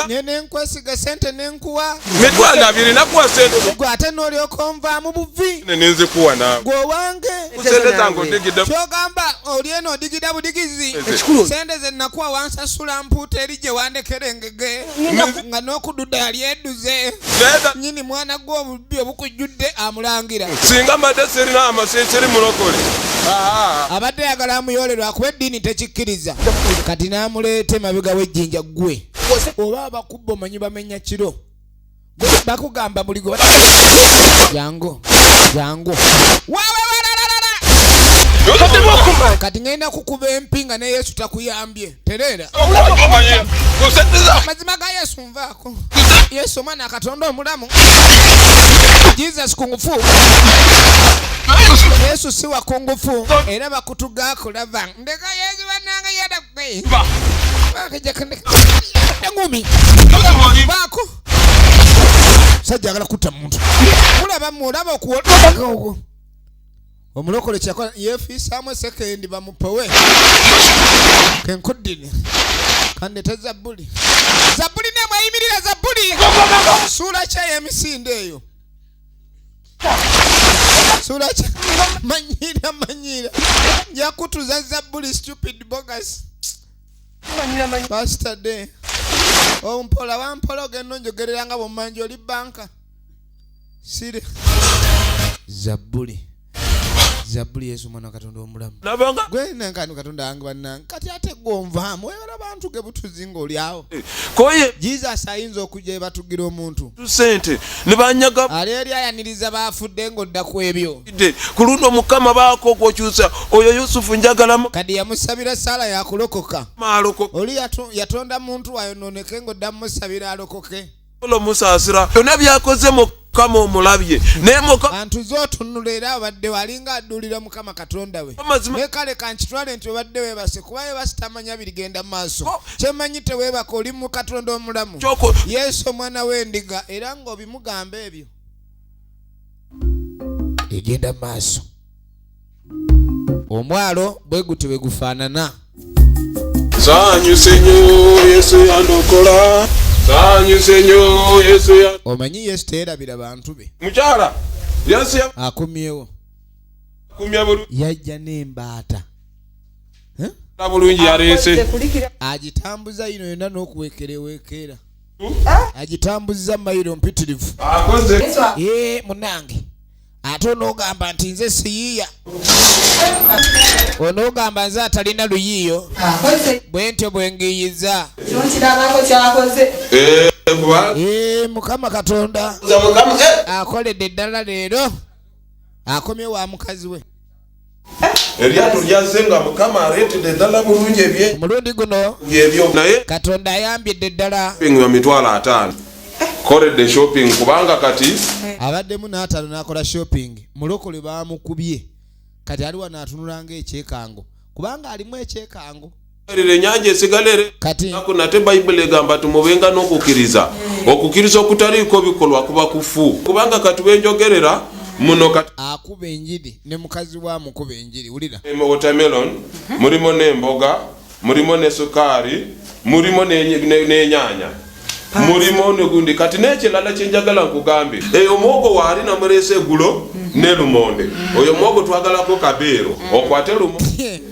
Nene nkwesiga sente nenkuwa. Mitwalo abiri nakuwa sente. Gwe ate n'olyoka onvaamu buvi. Ne nzikuwa naawe. Gwe owange. Sente zange odigidde. Ky'ogamba oli eno odigida budigizi. Ekikulu. Sente ze nakuwa wansasula mpuuta eri gye wandekera engege. Nga n'okududa yali eduze. Nnyini mwana gwe obubbi obukujjudde amulangira. Singa mbadde sirina amasi siri mulokole. Abadde ayagala amuyole lwakuba eddiini tekikkiriza. Kati n'amuleeta emabega w'ejjinja ggwe. Oba abakubba omanyi bamenya kiro. Bakugamba buli gwe jangu, jangu. Wawe walalala. Kati ngenda kukuba empi nga ne Yesu takuyambye. Tereera. Mazima ga Yesu nvaako. Yesu omwana Katonda omulamu. Jesus kungufu. Yesu si wa kungufu. Era bakutugaako lava. Ndeka Yesu bannange yada gwe. Engumi. Baako. Sajja agala kutta muntu. Mulaba mulaba okuwona. Omulokole kyakola yeefiisaamu esekendi bamupowe. Kenkuddini. Kandete zabbuli. Zabbuli nemweyimirira zabbuli. Suula ki ey'emisinde eyo? Suula ki? Manyira, manyira. Nja kutuza zabbuli stupid bogus. Pastor Day. Ompola wampola ogenda onjogerera nga bw'omanja oli banka. Sire. Zabbuli. Zabbuli Yesu mwana wa Katonda omulamu. Nabanga Gwe nankani Katonda wange bannange. Kati ate gw'onvaamu webala bantu ge butuzi ng'oli awo. Koye Jesus ayinza okujja ebatugira omuntu. Sente ne banyaga. Ali eri ayaniriza baafudde ng'odda ku ebyo. Ku luno Mukama baako okwokyusa oyo Yusufu njagala mu. Kati yamusabira ssaala yakulokoka. Maaloko. Oli yatonda muntu ayonooneke ng'odda mumusabira alokoke. Musaasira byonna byakoze Mukama omulabye naye Mukama. Antu z'otunula era abadde walinga adduulira Mukama Katonda we. Amazima. Ne kale kankitwale nti obadde weebase kuba weebase tamanya birigenda mu maaso. Kyemanyi teweebaka oli mu Katonda omulamu. Yesu omwana w'endiga era ng'obimugamba ebyo. Egenda mu maaso. Omwalo bwe gutyo bwe gufaanana. Sanyuse nnyo Yesu yandokola. Sanyuse nnyo Yesu ya. Omanyi Yesu teyerabira bantu be. Mukyala Yesu ya akomyewo. Akumya bulungi. Yajja n'embaata. Bulungi yaleese. Agitambuza yino yonna n'okuweekereweekera. Agitambuza mayiro mpitirivu. Akoze. Munnange. Ate onoogamba nti nze siyiiya. Onoogamba nze atalina luyiiyo. Bwe ntyo bwe ngiyiza. Mukama Katonda akoledde ddala leero. Akomye wa mukazi we. Eryato lyazze nga Mukama aleetedde ddala bulungi ebye. Omulundi guno ebyo naye Katonda ayambidde ddala. Shopping wa 50,000. Koledde shopping kubanga kati abaddemu n'ataano n'akola shopping. Mulokole baamukubye. Kati ali wano atunula ng'ekyekango kubanga alimu ekyekango. Erere ennyanja esigala ere. Kati nate Bayibuli egamba tumubenga n'okukkiriza. Okukkiriza okutaliiko bikolwa kuba kufu. Kubanga kati wenjogerera muno kati akuba enjiri ne mukazi wa mukuba enjiri wulira. Watermelon mulimu n'emboga, mulimu ne sukaali, mulimu n'ennyanya. Mulimu n'egundi kati n'ekirala kye njagala nkugambe. Omwogo waali namuleese eggulo ne lumonde. Oyo omwogo twagalako kabeero. Okwate lumo,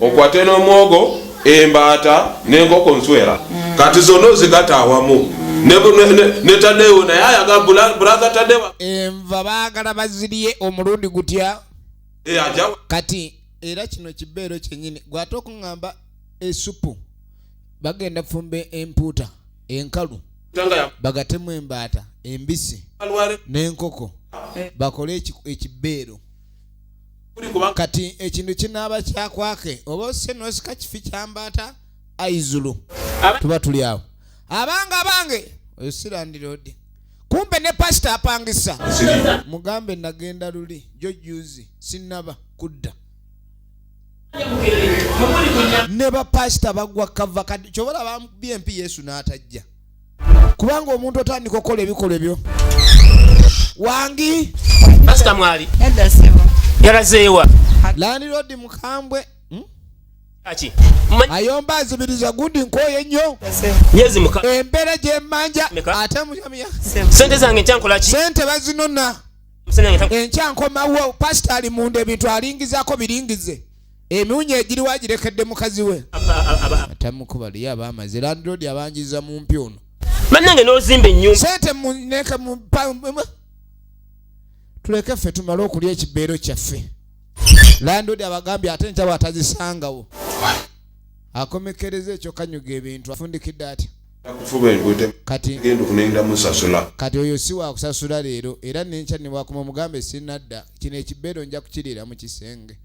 okwate n'omwogo, embaata n'enkoko nswera. Kati zonna ozigatta awamu. Ne Tadeo naye ayaga brother Tadeo. Enva baagala bazirye omulundi gutya. Kati era kino kibeero kyennyini gw'ate okuŋŋamba essupu bagenda fumba empuuta enkalu bagatemu embaata embisi n'enkoko bakole ekibeero. Kati ekintu kinaaba kyakwake oba ose n'osika kifi kya mbaata aizulu tuba tuli awo. Abange abange oyo si landiroodi. Kumbe ne pasita apangisa. Mugambe nagenda luli jjo juzi sinnaba kudda. Ne bapasita bagwa kava kati ky'oba olaba bamukubye empi Yesu n'atajja. Kubanga omuntu otandika okukola ebikolwa ebyo. Wangi. Pasita mwali. Nedda ssebo. Yalazeewa. Landiroodi mukambwe. Aki. Ayomba azibiriza gundi nkooye nnyo. Myezi muka. Embeera gye mmanja ate muyamya. Ssente zange nkya nkola ki? Ssente bazinona. Enkya nkomawo pasita ali munda ebintu alingizaako biringize. Emiwunyo egiriwo agirekedde mukazi we. Atamukuba liyo abaamaze. Landlord abanjiza mu mpi ono. Bannange n'ozimba ennyumba. Ssente muneke mu tuleke ffe tumale okulya ekibeero kyaffe. Landlord abagambye ate enkya bw'atazisangawo. Akomekereza ekyo kanyuga ebintu afundikidde atya? Kati kati oyo si wakusasula leero era n'enkya ne bwakoma omugambe sinnadda kino ekibeero nja kukiriira mu kisenge.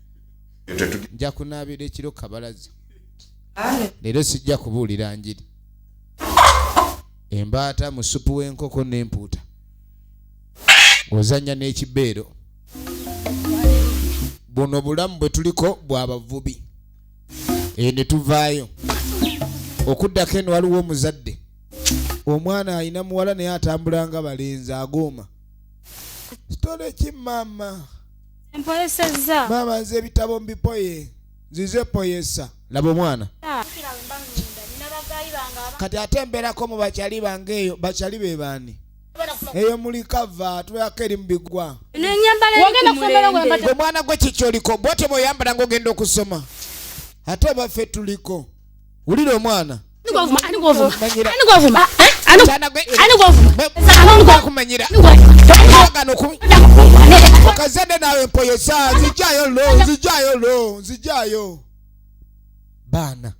Nja kunaabira ekiro kabalaza. Leero sijja kubuulira njiri. Embaata mu ssupu w'enkoko n'empuuta. Ozannya n'ekibeero. Buno bulamu bwe tuliko bw'abavubi. Ne tuvaayo. Okuddako eno waliwo omuzadde. Omwana alina muwala naye atambula nga balenzi agooma. Kitole ki maama? Mpoyesezza. Maama nze ebitabo mbipoye. Nzize poyesa. Laba omwana. Kati ate mbeerako mu bakyali bange eyo. Bakyali be baani? Eyo muli kava tubeerako eri mu bigwa. Omwana gwe kiki oliko? Bw'otyo bw'oyambala ng'ogenda okusoma. Ate baffe tuliko. Wulira omwana. Kumanyira okazadde naawe mpoyesa nzijayo lo nzijayo lo nzijayo baana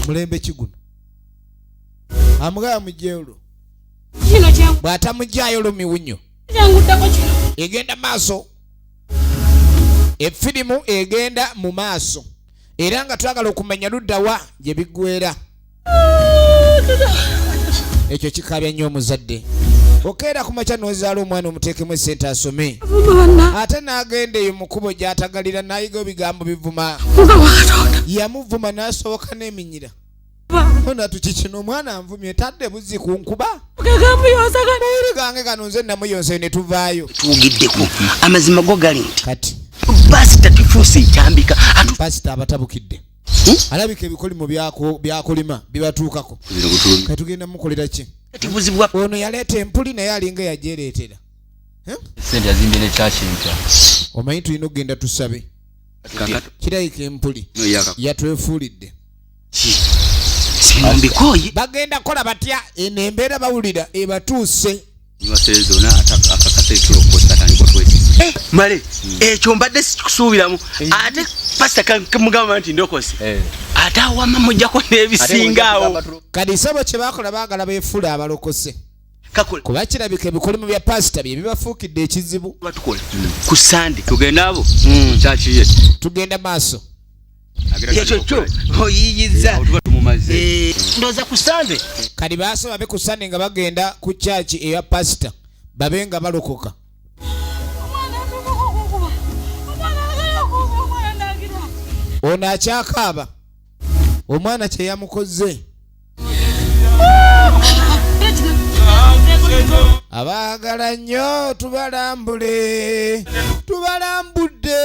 mulembe kiguno amugaya mujjeyo bw'atamugyayo lo miwunyo egenda maaso efirimu egenda mu maaso era nga twagala okumanya luddawa gye biggwera ekyo kikaabya nnyo omuzadde okeera ku makya n'ozaala omwana omuteekemu essente asome ate n'agenda eyo mu kkubo gy'atagalira n'ayiga ebigambo bivuma yamuvuma n'asoboka n'eminyira onatu kino omwana anvumye tadde buzzi ku nkuba gange gano nze namuyonse ne tuvaayo tuwugiddeko amazima go gali nti kati pasita tufuuse ekyambika pasita abatabukidde alabika ebikolimo byakulima bibatuukako katugenda mukolera ki ono yaleeta empuli naye alinga yajereetera omanyi tulina okugenda tusabe kirabika empuli yatwefuulidde bagenda kola batya eno embeera bawulira ebatuuse male ekyo mbadde sikusuubiramu ate pasita kamugamba nti ndokose ate awama mujjako n'ebisingaawo kati sabo kye bakola baagala beefuula abalokose kuba kirabika ebikolimo bya pasita bye bibafuukidde ekizibu ku sande tugenda abo kyakiye tugenda maaso ekyo kyo oyiyiza ndowooza ku sande kati baaso babe ku sande nga bagenda ku kyaki eya pasita babe nga balokoka ono akyakaaba omwana kye yamukoze abaagala nnyo tubalambule tubalambudde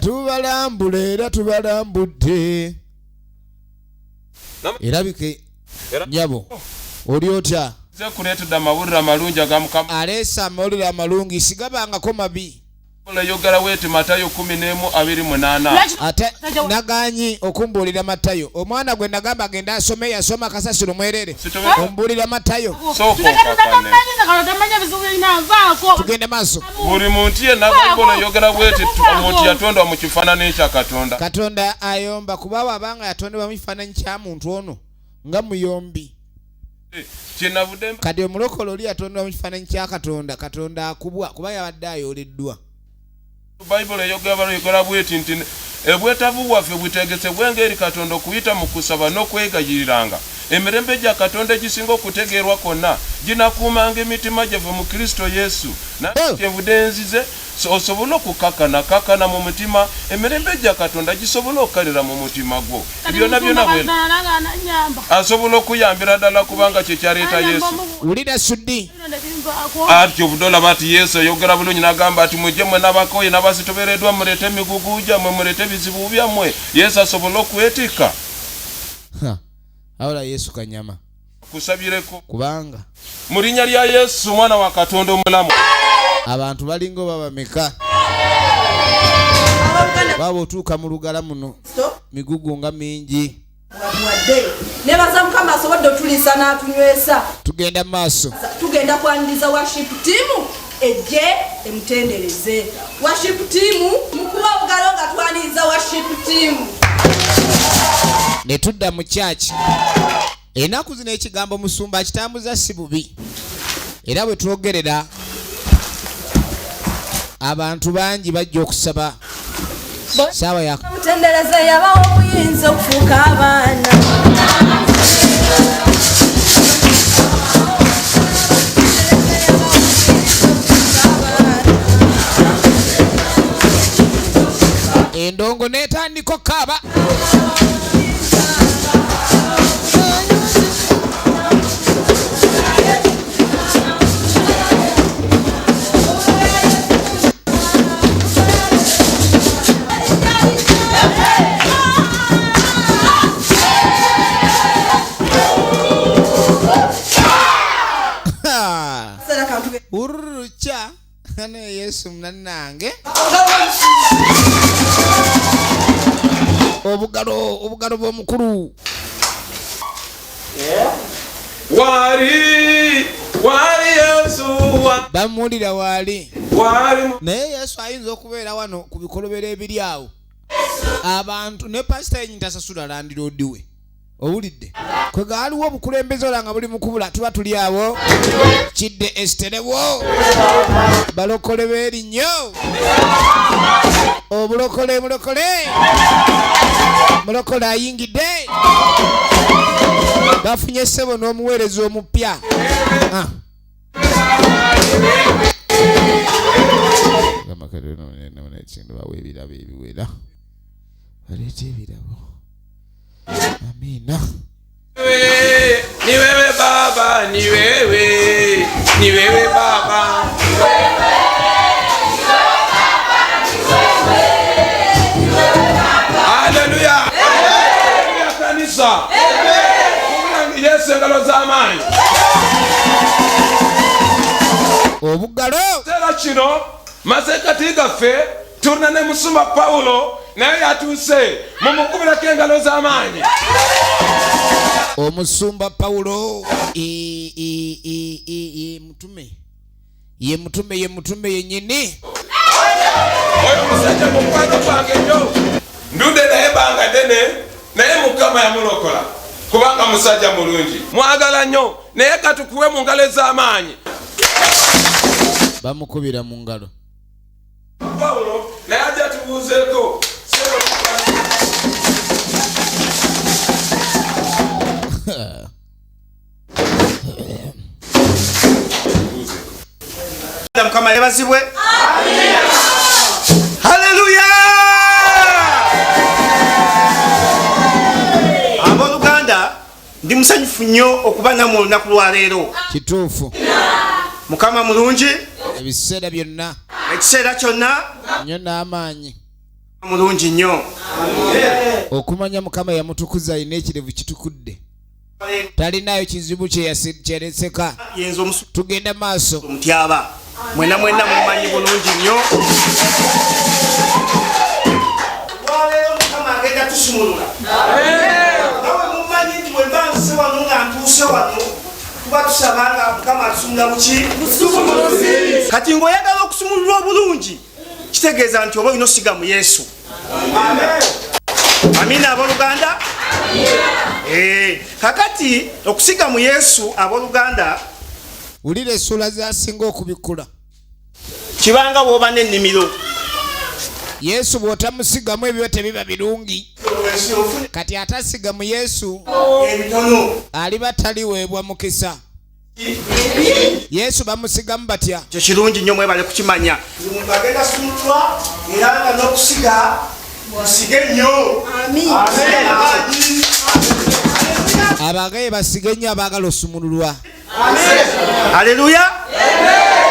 tubalambule era tubalambudde erabike nyabo oli otya nze amawulire amalungi aga Mukama aleese amawulire amalungi sigabangako mabi eyogera bweti Matayo 11:28 ate naganyi okumbuulira Matayo omwana gwe nagamba agenda asome yasoma kasasiro mwerere ombuulira Matayo tugende maaso buli muntu yenna Bayibuli eyogera bweti omuntu yatondwa mu kifaananyi kya Katonda Katonda ayomba kuba wabanga yatondebwa mu kifaananyi kya muntu ono nga muyombi kati omulokole oli yatondebwa mu kifaananyi kya Katonda Katonda akubwa kuba yabadde ayooleddwa Bayibuli eyogera bweti nti ebwetaavu bwaffe butegesebwe ng'eri Katonda okuyita mu kusaba n'okwegayiriranga emirembe gya Katonda egisinga okutegeerwa kwonna ginakuumanga emitima gyaffe mu Kristo Yesu kyenvudde nzize osobole okukakkana kakkana mu mutima emirembe gya Katonda gisobole okukalira mu mutima gwo byonna byonna bwe asobola okuyambira ddala kubanga kye kyaleeta Yesu wulira suddi ati obudde olaba ati Yesu eyogera bulungi n'agamba ati mujje mmwe n'abakooye n'abasitobereddwa muleete emigugu gyammwe muleete ebizibu byammwe Yesu asobole okwetikka awula Yesu kanyama kusabireko kubanga mu linnya lya Yesu omwana wa Katonda omulamu abantu balinga babameka baba otuuka mu lugala muno migugu nga mingi nebaza Mukama asobodde otuliisa n'atunywesa tugenda maaso tugenda kwaniriza worship team ejje emutendereze worship team mukuba obugalo nga twaniriza worship team ne tudda mu kyaki ennaku zino ekigambo musumba akitambuza si bubi era bwe twogerera abantu bangi bajja okusaba saawa ya mutendereze yabawo obuyinza okufuuka abaana endongo n'etandika okkaaba Urucha ane Yesu mnanange obugalo obugalo bw'omukulu Wali wali Yesu bamuwulira waali wali. Naye Yesu ayinza okubeera wano ku bikolobero ebiri awo abantu ne pasita yenyi tasasula landiroodi we owulidde kwega waliwo obukulembeze ola nga buli mukubula tuba tuli awo kidde esiterewo balokole beerinnyo obulokole mulokole mulokole ayingidde bafunye ssebo n'omuweereza omupya. Bawa ebirabo ebiwera baleeta ebirabo. Amina. Ni wewe baba, ni wewe, ni wewe baba. Haleluya. Haleluya kanisa. Amen. Yesu engalo z'amaanyi. Obugalo. Kiseera kino masekati gaffe tulina ne musumba Pawulo naye yatuuse, mumukubirako engalo z'amaanyi. Omusumba Pawulo mutume ye mutume ye mutume yennyini. Oyo musajja mukwano gwange nnyo, ndudde naye ebbanga ddene, naye Mukama yamulokola kubanga musajja mulungi, mwagala nnyo, naye katukuwe mu ngalo ez'amaanyi. Bamukubira mu ngalo. Pawulo naye ajja tubuuzeeko. Mukama yebazibwe. Haleluya! Abooluganda, ndi musanyufu nnyo okuba nammwe olunaku lwa leero. Kituufu. Mukama mulungi ebiseera byonna, ekiseera kyonna nnyo n'amaanyi. Mulungi nnyo. Okumanya Mukama yamutukuza alina ekirevu kitukudde, talinayo kizibu kyereseka. Tugenda maaso. Mutyaba mwena mwena mumanyi bulungi nnyo. Olwaleero Mukama agenda tusumulula. Nawe mumanyi nti bwe mba nzise wano nga ntuuse wano tuba tusaba nga Mukama atusumula buki? Kati ng'oyagala okusumululwa obulungi kitegeeza nti oba olina osiga mu Yesu. Amina abooluganda. Kakati okusiga mu Yesu abooluganda, wulira essuula zasinga okubikkula. Kibanga bw'oba n'ennimiro. Yesu bw'otamusigamu ebyo tebiba birungi. Kati atasiga mu Yesu aliba taliweebwa mukisa. Yesu bamusigamu batya? Kyo kirungi nnyo, mwebale kukimanya. Omuntu agenda sumululwa era nga n'okusiga musige nnyo. Abagaye basige nnyo abaagala osumululwa. Haleluya.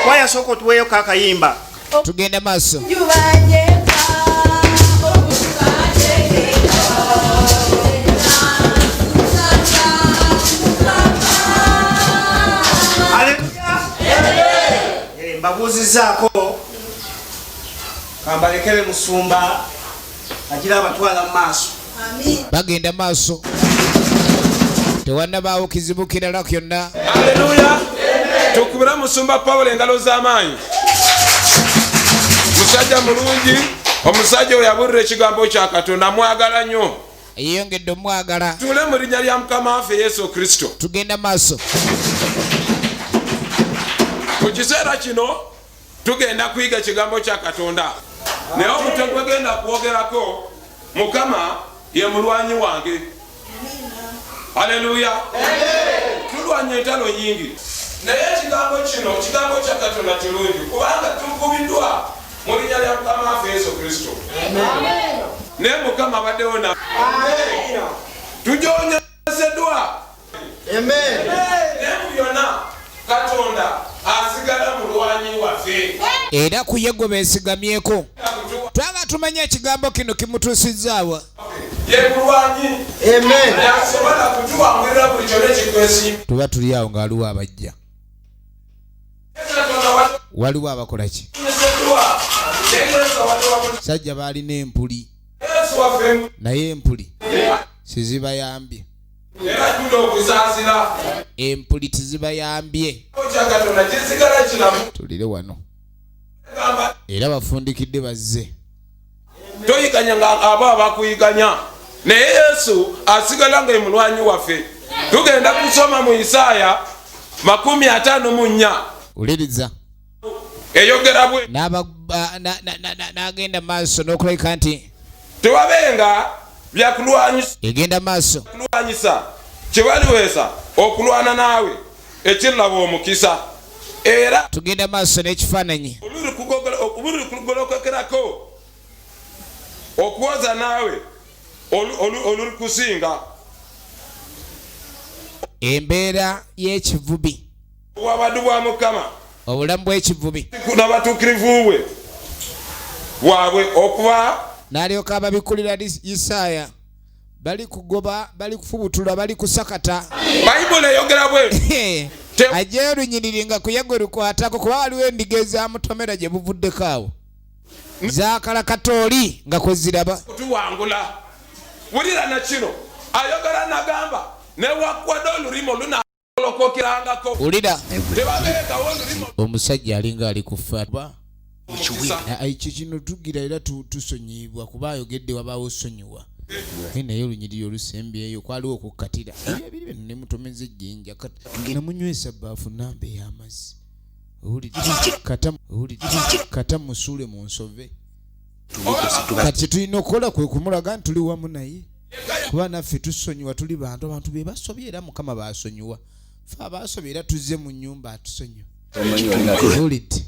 Kwaya sooka otuweeyo akayimba. Tugenda maaso. Mbabuuzizaako kambalekere musumba agira abatwala mu maaso. Bagenda maaso. Tewannabaawo kizibu kirala kyonna. Haleluya. Tukubira musumba Pawulo engalo z'amaanyi. Musajja mulungi, omusajja oyo yabuulira ekigambo kya Katonda, mwagala nnyo. Yeeyongedde omwagala. Tuule mu linnya lya Mukama waffe Yesu Kristo. Tugenda maaso. Mu kiseera kino tugenda kuyiga ekigambo kya Katonda. Naye omutwe gwegenda kwogerako, Mukama ye mulwanyi wange. Haleluya. Tulwanya entalo nyingi. Naye ekigambo kino, ekigambo kya Katonda kirungi kubanga tukubiddwa mu linnya lya Mukama waffe Yesu Kristo. Naye Mukama abaddewo na tujonyezeddwa. Naye mu byonna Katonda asigala mulwanyi waffe. Era ku ye gwe beesigamyeko. Twaba tumanye ekigambo kino kimutuusizzaawa. Ye mulwanyi. Yasobola kutuwangulira buli kyonna ekikwesimba. Tuba tuli awo ng'aliwo abajja. Waliwo abakola ki? Sajja baalina empuli. Naye empuli sizibayambye. Era jjudde okusaasira. Empuli tezibayambye. Kya Katonda kisigala kiramu. Tulire wano. Era bafundikidde bazze. Toyiganya nga abo abakuyiganya. Naye Yesu asigala nga mulwanyi waffe. Tugenda kusoma mu Isaaya 54. Wuliriza. Eyogera bwe. N'agenda maaso n'okulabika nti tewabenga byakulwanyisa. Egenda maaso. Kulwanyisa kibaliweesa okulwana naawe ekiraba omukisa. Era tugenda maaso n'ekifaananyi. Oluli kugolokokerako okuwoza naawe oluli kusinga. Embeera y'ekivubi. Obwabaddu bwa Mukama. Obulamu bw'ekivubi. N'abatuukirivu bwe bwabwe okuba. N'alyoka ababikkulira Isaaya. Bali kugoba, bali kufubutula, bali kusakata. Bayibuli eyogera bwe. Ajja olunyiriri nga kuyagwe lukwatako kuba waliwo endiga ezamutomera gye buvuddeko awo. Zaakala katooli nga kwe ziraba. Kutuwangula. Wulira na kino. Ayogera n'agamba newankubadde olulimi olunaalokokirangako. Wulira. Tebabeekawo olulimi. Omusajja alinga ali kufa. Ekyo kino tugira era tusonyiyibwa kuba ayogedde wabaawo osonyiwa. Naye olunyiriri olusembyeyo kwaliwo okukkatira. Ebyo bino ne mutomeza ejjinja namunywesa bbaafu namba ey'amazzi. Kata musuule mu nsove. Kati tulina okukola kwe kumulaga nti tuli wamu naye. Kuba naffe tusonyiwa tuli bantu, abantu be basobye era Mukama baasonyiwa. Ffe abaasobye era tuzze mu nnyumba atusonyiwe. Owulidde?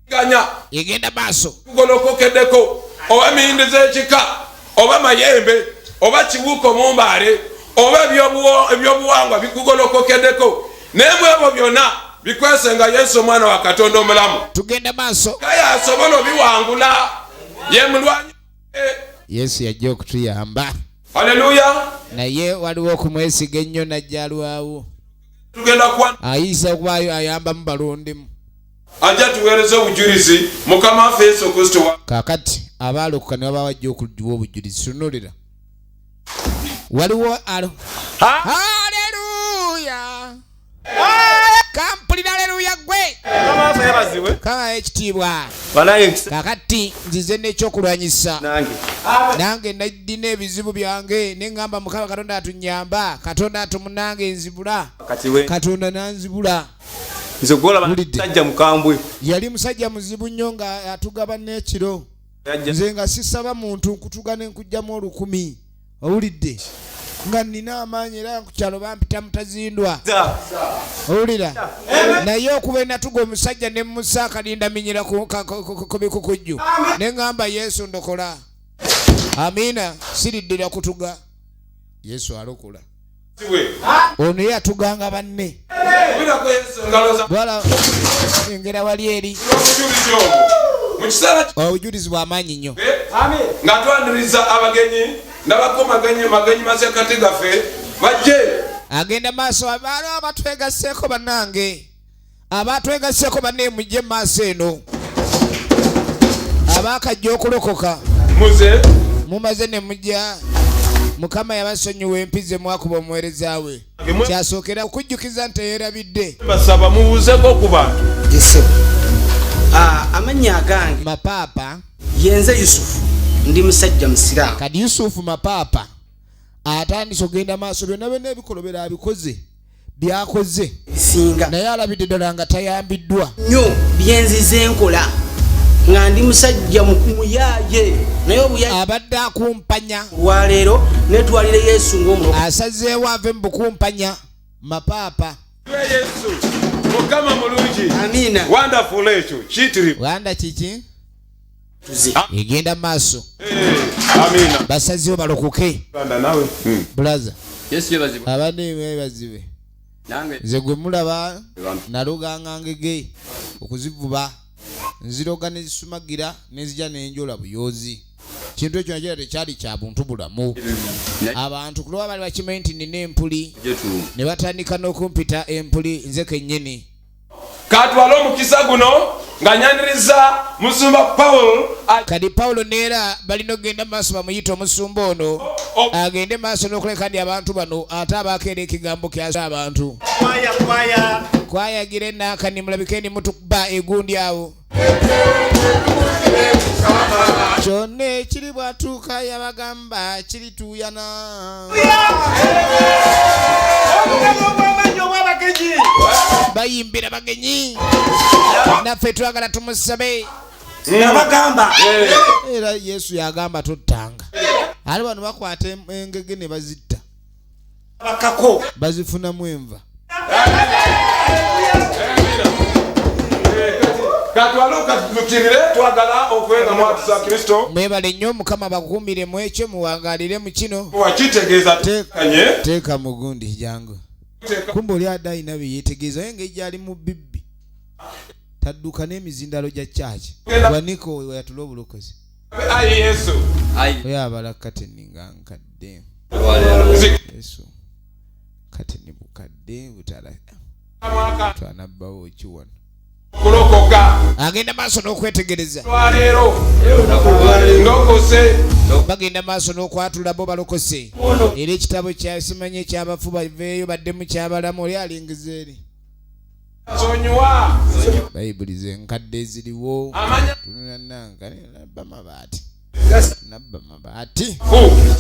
Ganya. Egenda maaso. Golokokeddeko oba miyindi z'ekika oba mayembe oba kibuuko mu mbaale oba ebyobuwangwa bikugolokokeddeko naye mu ebyo byonna bikwese nga Yesu omwana wa Katonda omulamu. Tugenda maaso. Kaya asobola obiwangula ye mulwanyi. Yesu yajja okutuyamba. Haleluya. Naye waliwo okumwesiga ennyo n'ajja alwawo. Tugenda kuwa. Ayinza okuba ayambamu balondimu. Ajja tuweereze obujulizi Mukama waffe Yesu Kristo. Kaakati abaalokoka ne baba bajja okuwa obujulizi. Tunuulira. Waliwo alo. Haleluya. Kampulira haleluya gwe. Kama ekitiibwa. Kaakati nzize n'ekyokulwanyisa. Nange nnina ebizibu byange ne ŋŋamba Mukama Katonda atunnyamba. Katonda atumunange nzibula. Katonda n'anzibula. Nze gwolaba musajja mukambwe. Yali musajja muzibu nnyo nga atugaba n'ekiro. Nze nga sisaba muntu nkutuga ne nkugyamu 1000. Owulidde? Nga nnina amaanyi era ku kyalo bampita mutazindwa. Owulira? Naye okuba enatuga omusajja ne musa akalinda minyira ku bikukujju. Ne ŋŋamba Yesu ndokola. Amiina, siriddira kutuga. Yesu alokola. Ono ye atuganga banne. Bwala engera wali eri. Obujulizi bwa maanyi nnyo. Nga twaniriza abagenyi n'abako magenyi masekati gaffe bajje. Agenda maaso abaalo abatwegasseeko bannange. Abatwegasseeko banne mujje maaso eno. Abaakajja okulokoka. Muze. Mumaze ne mujja. Mukama yabasonyiwa empize mwakuba omuweereza we. Kyasookera okujjukiza nti teyeerabidde. Basaba mubuuzeeko ku bantu. Yese. Amannya agange. Mapaapa. Yenze Yusufu. Ndi musajja musiraamu. Kati Yusufu Mapaapa atandise okugenda maaso byonna byonna ebikolobero abikoze byakoze. Singa. Naye alabidde ddala nga tayambiddwa. Nnyo byenzize nkola nga ndi musajja muyaaye naye obuya abadde akumpanya. Olwaleero neetwalire Yesu ng'omulokozi. Asazeewo ave mu bukumpanya Mapaapa. Yesu Mukama mulungi. Amiina. Wonderful ekyo kiyitirivu. Wanda kiki? Egenda maaso. Amiina. Basazeewo balokoke. Nawe. Brother. Yesu yeebazibwe. Abadde yeebazibwe. Nze gwe mulaba naluganga ngege okuzivuba nziroga ne zisumagira ne zijja n'enjola buyozi. Kintu ekyo nakyo tekyali kya buntu bulamu. Abantu ku lwa bali bakimanyi nti nnina empuli ne batandika n'okumpita empuli nze kennyini. Katwale omukisa guno nga nyaniriza musumba Paul. Kati Paul neera balina okugenda mu maaso bamuyite omusumba ono. Agende maaso n'okuleka ndi abantu bano ate abakeera ekigambo kyasa abantu. Kwaya kwaya. Kwayagira enaakani mulabike ndi mutukuba egundi awo. Kyonna ekiri bwatuuka yabagamba kirituuyana. Obugabo obw'amaanyi obw'abagenyi. Bayimbira bagenyi. Naffe twagala tumusabe. Nabagamba. Era Yesu yagamba tottanga. Ate bano bakwata engege ne bazitta. Bakako. Bazifunamu enva. Mwebale nnyo Mukama bakuumire mu ekyo muwangaalire mu kino. Wakitegeeza tekanye. Teeka mu gundi jangu. Kumbe oli adde alina bye yeetegeeza naye engeri gy'ali mu bibbi. Tadduka n'emizindalo gya church. Waniko we yatula obulokozi. Ayi Yesu. Oyo abala kateni nga nkadde. Yesu. Kateni bukadde butala. Twanabbawo ki wano? Kulokoka. Agenda maaso n'okwetegereza. Lwaleero. Ndokose. Bagenda maaso n'okwatula bo balokose. Era ekitabo kya simanyi ekyabafu baveeyo baddemu kyabalamu oli alingiza eri. Sonyiwa. Bayibuli ze nkadde eziriwo. Tunula nanka nabba mabaati. Nabba mabaati.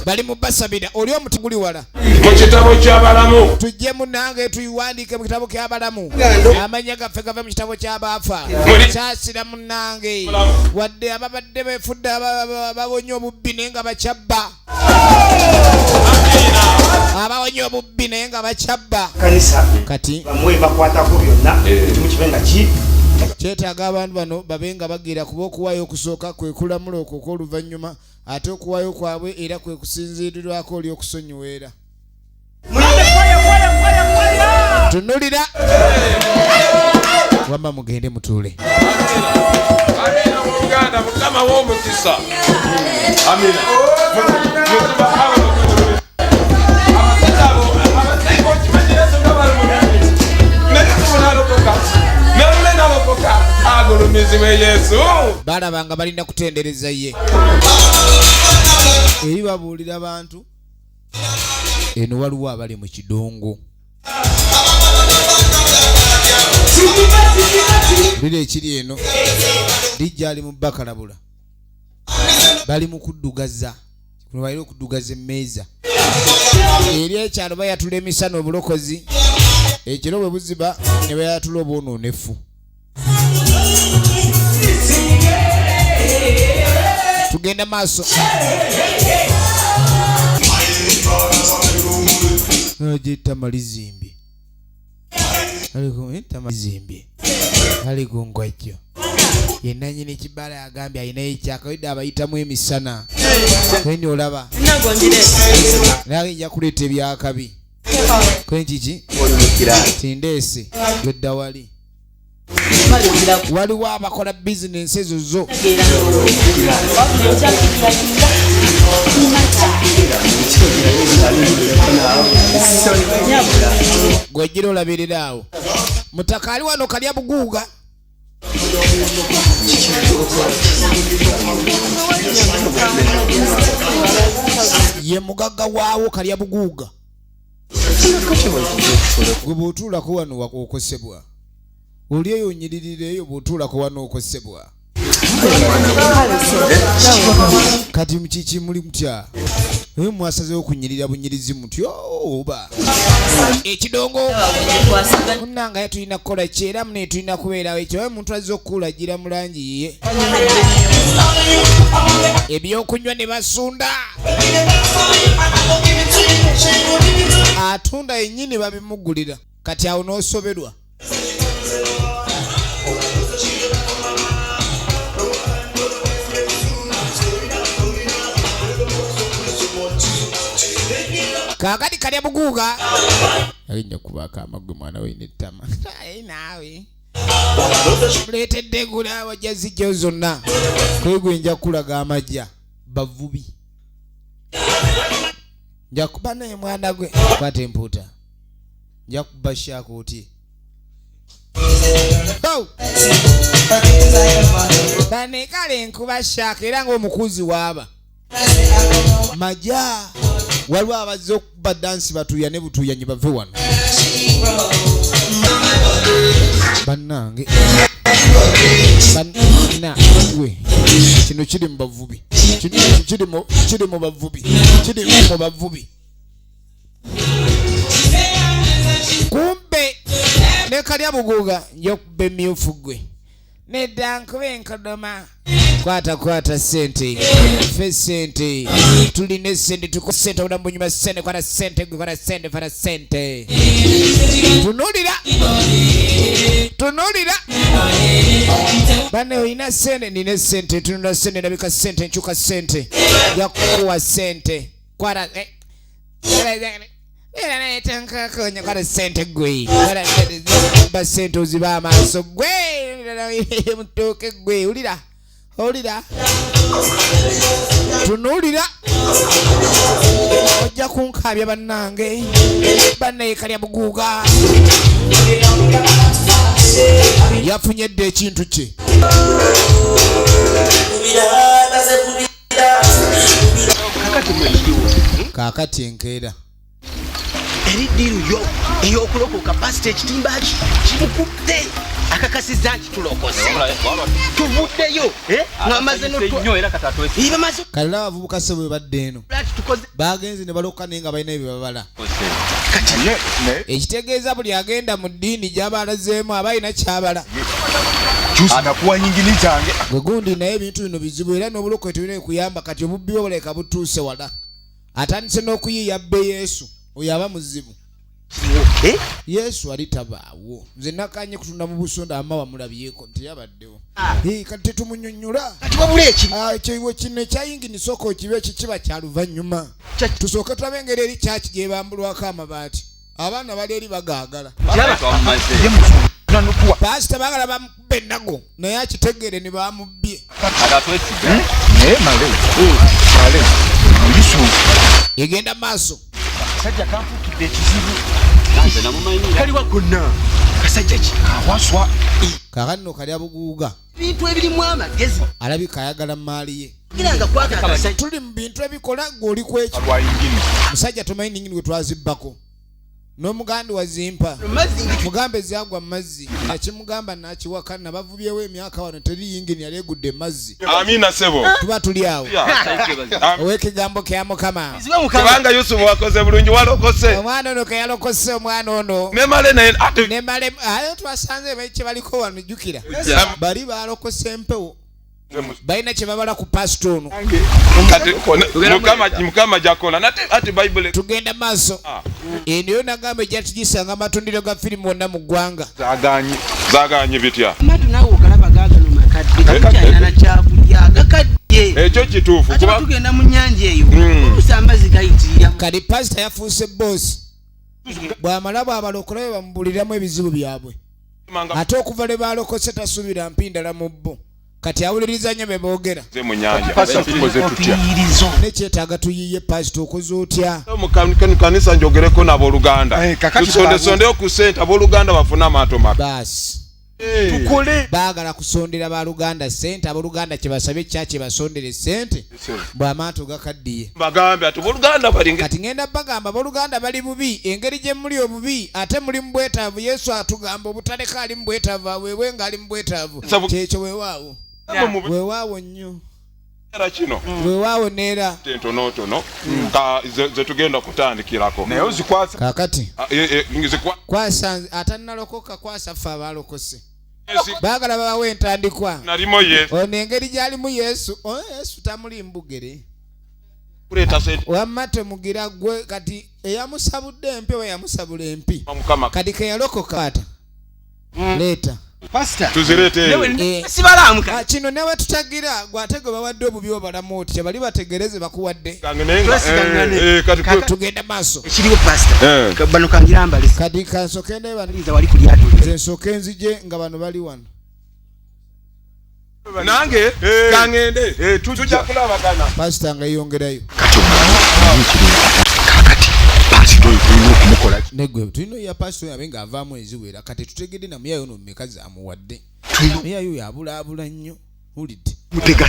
Bali mu basabira oli omuti guli wala. Mu kitabo ky'abalamu. Tujje munnange tuyiwandiike mu kitabo ky'abalamu. Amannya gaffe gave mu kitabo ky'abaafa. Saasira munnange. Wadde ababadde beefudde abawonye obubbi naye nga bakyabba. Abawonye obubbi naye nga bakyabba. Kanisa. Kati. Bamwe bakwatako byonna. Ekimu kibe nga ki? Kyetaaga abantu bano babe nga bagira kuba okuwaayo okusooka kwe kulamula okwo okw'oluvannyuma ate okuwaayo kwabwe era kwe kusinziirirwako oli okusonyiwa era. Tunulira. Wamma mugende mutuule. Amina Uganda Mukama w'omukisa. Amina. Balaba nga balina kutendereza ye. Eri babuulira abantu eno waliwo abali mu kidongo. Lira ekiri eno lijja ali mu bakalabula. Bali mu kuddugaza. Kuno balina okuddugaza emmeeza. Eri ekyalo bayatula emisana obulokozi. Ekiro bwe buziba ne bayatula obwonoonefu. Tugenda maaso. Ogiyita malizimbi. Aliko ngwajjo. Ye nannyini kibala agambye alinayo ekyaka, abayitamu emisana. Kwendi olaba. Nange nja kuleeta ebyakabi. Kwenkiki? Tindeese gwedda wali. Waliwo abakola bizinensi ezo zo. Gwejjira olabirira awo. Mutaka ali wano kalya buguuga. Ye mugagga waawo kalya buguuga. Gwe bw'otuulako wano okosebwa. Oli eyo onnyiririra eyo bw'otuulako wano okosebwa. Kati kiki muli mutya? Naye mwasazeewo kunyirira bunyirizi mutyo oba? Ekidongo. Munnange aye tulina kukola ki era mune tulina kubeerawo ekyo omuntu azze okukulagira mu langi yiye. Ebyokunywa ne basunda. Atunda yennyini babimugulira. Kati awo n'osoberwa. Kaakati kalya buguuga. Ayinja kubaako amagwe mwana we n'ettama. Ayi naawe. Muleetedde engula wajja zijjayo zonna. Kwegwe nja kukulaga amajja. Bavubi. Nja kuba naye mwana gwe. Kwata empuuta. Nja kuba shaaka oti. Bane kale nkuba shaaka era ng'omukuzi waaba. Majja. Waliwo abazze okuba dansi batuuyane butuuyanyi bave wano. Bannange bannawe, kino kiri mu bavubi, kiri mu bavubi, kiri mu bavubi. Kumbe ne kalya buguuga nja okuba emyufu gwe nedda nkuba enkodoma. Kwata kwata sente, ffe sente tulina, sente tuko, sente obulamu bunyuma, sente kwata sente gwe, kwata sente, fata sente. Tunulira, tunulira bane, olina sente, nina sente, tunula sente, ndabika sente, nkyuka sente, nja kukuwa sente, kwata kwata sente gwe, ba sente oziba amaaso gwe mutuuke gwe, wulira, owulira, tunuulira, ojja kunkaabya. Bannange, bannaye, kalya buguuga yafunye dda ekintu kye. Kakati mwekiriwo. Kaakati enkeera. Eri deal yo ey'okulokoka, pasita ekitimba ki kimukutte, akakasizza nti tulokose, tuvuddeyo ng'amaze. Nnyo era kati atwesi. Bamaze. Kale abavubuka se bwe badde eno ati tukoze bagenze ne balokoka naye nga balina ebye babala, kati ekitegeeza buli agenda mu ddiini gy'aba alazeemu aba alina kyabala. Juzi nakuwa yingini zange. Gwe gundi, naye ebintu bino bizibu era n'obulokole tebirina kuyamba. Kati obubbi bwe buleka butuuse wala, atandise n'okuyiiya bbe Yesu oyo aba muzibu. Yesu ali tabaawo, nze nakanye kutunda mu busonda amawa mulabyeko nti yabaddewo. Eh, kati tetumunyonyola. Kati wabula eki Ah, ekyo kino ekyayingini sooka okibe ekyo kiba kya luvannyuma, tusooke tulabe engeri eri kyaki gyebambulwako amabaati, abaana bali eri bagaagala. Pasita baagala bamukube ennago naye akitegeere ne bamubbye. Kati atwesiga. Naye male male mulisu. Egenda maaso. Kasajja kanfuukidde ekizibu. Nze namumanyi. Kaliwa konna kasajja ki? Kawaswa. Kakati nno kalya buguuga. Ebintu ebirimu amagezi. Alabika ayagala maali ye. Gira nga kwata akasajja. Tuli mu bintu ebikola ng'oli ku ekyo. Lwa yingini. Musajja tomanyi ningini gwe twazibbako n'omuganda wazimpa. Mazzi. Mugambe zagwa mu mazzi, nakimugamba nakiwakana, bavubyewo emyaka wano teri yingini yali egudde mazzi. Amina sebo. Tuba tuli awo ow'ekigambo kya Mukama. Kubanga Yusufu wakoze bulungi, walokose. Omwana ono keyalokose, omwana ono. Nemale naye ate. Nemale ayo twasanze kye baliko wano, jjukira bali balokose empewo, balina kye babala ku pasita ono. Kati Mukama jakola nate ati Bayibuli. Tugenda maaso. Eno yo nagamba ejja tugisanga amatundiro ga firimu wonna mu ggwanga. Zaganye. Zaganye bitya? Amatu naawe ogalaba gaagano makadde, tetukyalina na kyakulya, gakadde. Ekyo kituufu. Ate kuba tugenda mu nnyanja eyo, oluusi amazzi gayitirira. Kati pasita yafuuse boosi, bw'amala bw'abalokole be bamubuliramu ebizibu byabwe, ate okuva lwe balokose tasuubira mpindala mu bo, kati awuliriza nnyo be boogera. Ze mu nyanja. Pasita tukoze tutya? Nekyetaaga tuyiye. Pasita okoze otya? Mu kanisa njogereko n'abooluganda. Eh, kakati tusondesondeyo ku ssente abooluganda bafune amaato maka. Baasi. Tukole. Baagala kusondera baluganda sente, abooluganda kyebasabye kyaki basondere sente bw'amaato gakaddiye. Bagambe ati abooluganda balinga. Kati ngenda bagamba abooluganda bali bubi, engeri gye muli obubi ate muli mu bwetaavu. Yesu atugamba obutaleka ali mu bwetaavu aweebwe nga ali mu bwetaavu. Kyekyo, weewaawo, weewaawo nnyo. Era kino. Weewaawo neera. Entonotono ka ze tugenda kutandikirako. Naye ozikwasa. Kaakati Ah, eh, eh, kwasa atannalokoka, kwasa ffe abalokose baagala babawe entandikwa. Nalimo Yesu. Ono engeri gy'alimu Yesu, oyo Yesu tamuli mbugere. Kuleeta sente. Wamma temugira gwe kati eyamusabudde empi oba yamusabula empi. Mukama. Kati keyalokoka ata leeta. Pasita. Tuzireete eyo. Eh, Sibalaamu ah, kino newe tutagira gwe ate gwe bawadde obubi obalamu otya, bali bategereze bakuwadde. Gange naye nga- Twesigaŋŋane. eh, eh, kati tugenda maaso. Ekiriwo pasita. Bano kangira mbalisa. Kati kansoke ndebe bano. Nza wali ku lyato. Nze nsooke nzije nga bano bali wano. Nange kangende, tujja kulabagana. Pasita nga yeyongerayo. Kakati pasita oyo tulina okumukola. Negwe tulina oya pasita oyo abe ng'avaamu eziwera, kati tutegedde namuyayo ono mmeka zamuwadde, naye oyo abulaabula nnyo. Hulidde,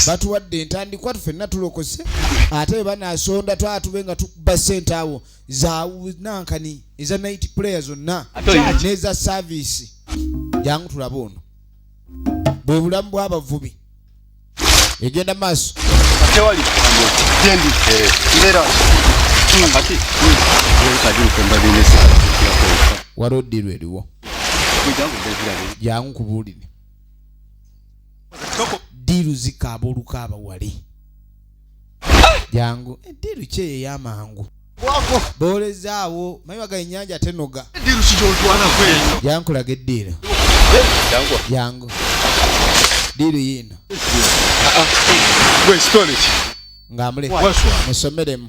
batuwadde entandikwa, ffenna tulokose, ate bwe banaasonda twala tube nga tukuba ssente awo za nankani eza night prayer zonna n'eza service. Jangu tulabe ono bwe bulamu bw'abavubi egenda maaso. Tewali jendi mbeera. Kati Waliwo ddiiru eriwo, jangu kubuulire. Ddiiru zikaaba olukaaba wali, jangu. Eddiiru ki eyo ey'amangu boolezaawo? Manyi baga ennyanja tenoga. Eddiiru kijontwalako eyo? Jankulaga eddiiru, jangu, ddiiru yiino. Gwe story ki? Ng'amule Waswa. Musomeremu.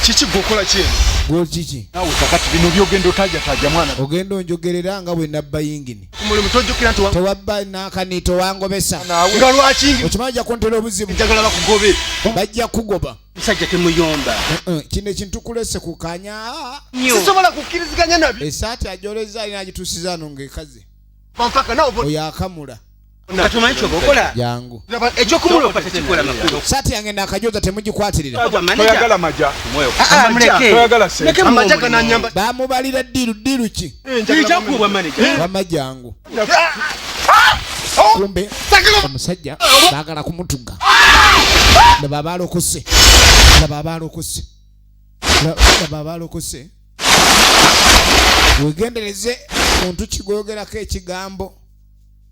Kiki gwokola ki eno? Gwe kiki? Naawe kakati bino byogenda otajataja mwana. Ogenda onjogerera nga bwe nabba yingini. Ku mulimu tojjukira nti Tewabba nankani, tewangobesa. Nga lwaki? Okimanyi ojja kuntera obuzibu. Njagala bakugobe. Bajja kugoba. Musajja temuyomba. Kino ekintu kulese kukanya. Sisobola kukkiriziganya nabyo. Esaati ajoleza alina agituusiza ano ng'ekaze. Pampaka nawe Oyo akamula. Kati omanyi kyoba okola? Jangu. Ekyokumulopa tekikola makulu. Saati yange nakajoza, temugikwatirira. Toyagala maja. Ah, ah, muleke. Toyagala sente. Muleke muwe Amaja omulimu. gananyamba. Bamubalira ddiiru. Ddiiru ki? Ekyakuwa manager. Wamma jangu. Kumbe omusajja baagala kumutuga. Laba abalokose, laba abalokose, laba abalokose. Wegendereze muntu kigoyogerako ekigambo.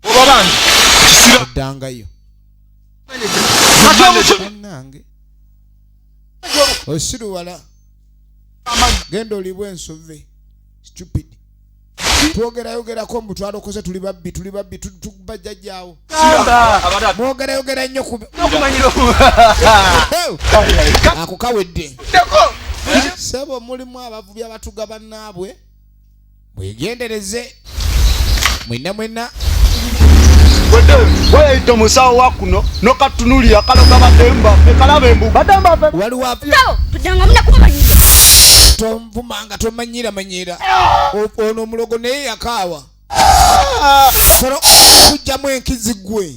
Oba bandi. Oddangayo. Bannange, osiruwala, genda olibwa ensove, stupid. Twogerayogerako mbu twalokoze, tuli babbi, tuli babbi, tukuba jjajjaawo. Mwogerayogera nnyo ku Hey! Ako kawedde. Sebo, mulimu abavubi abatuga bannaabwe, mwegendereze mwenna mwenna. Weyita omusawo wa kuno nokatunulira kaloga bademba ekalaba embu bademba. Waliwo Sawo, tuddanga munakumanyira. Tonvumanga, tomanyira manyira. Ono omulogo naye yakaawa solo kujjamu enkizi gwe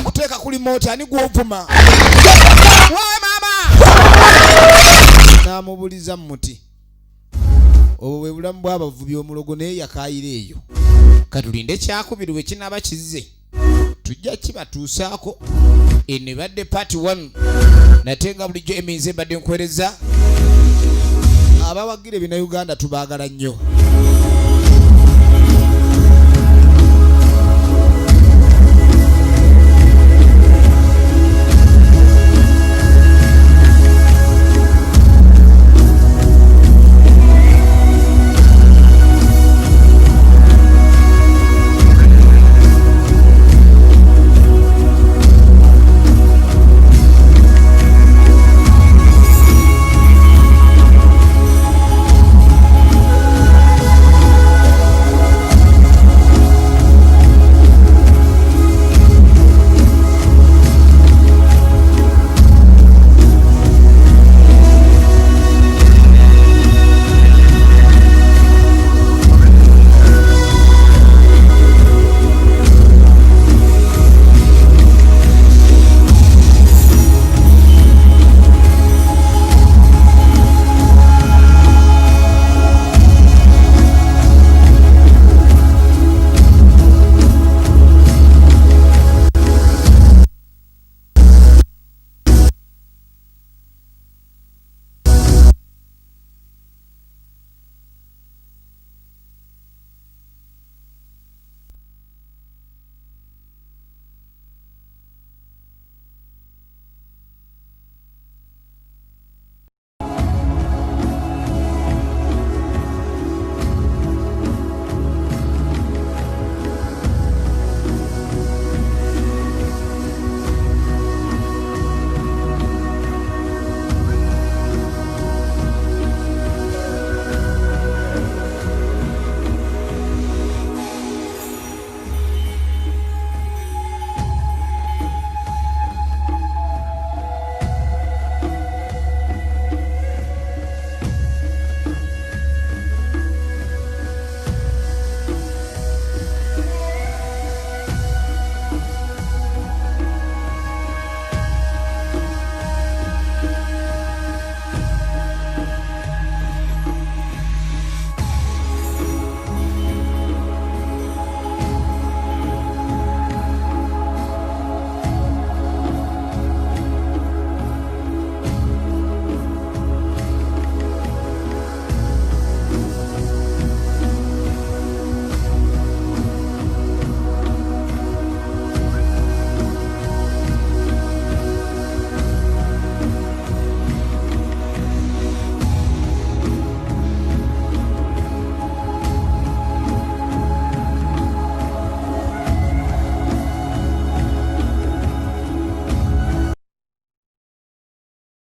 kuteeka ku limooti. Ani gwovuma? Wa maama n'amubuliza mu muti. Obwo bwe bulamu bw'abavubi. Omulogo naye yakaayira eyo. Katulinde kyakubiri bwe kinaaba kizze, tujja kibatuusaako. Eno ebadde part 1, nate nga bulijjo eminze mbadde nkuweereza abawagira ebina Uganda. Tubaagala nnyo.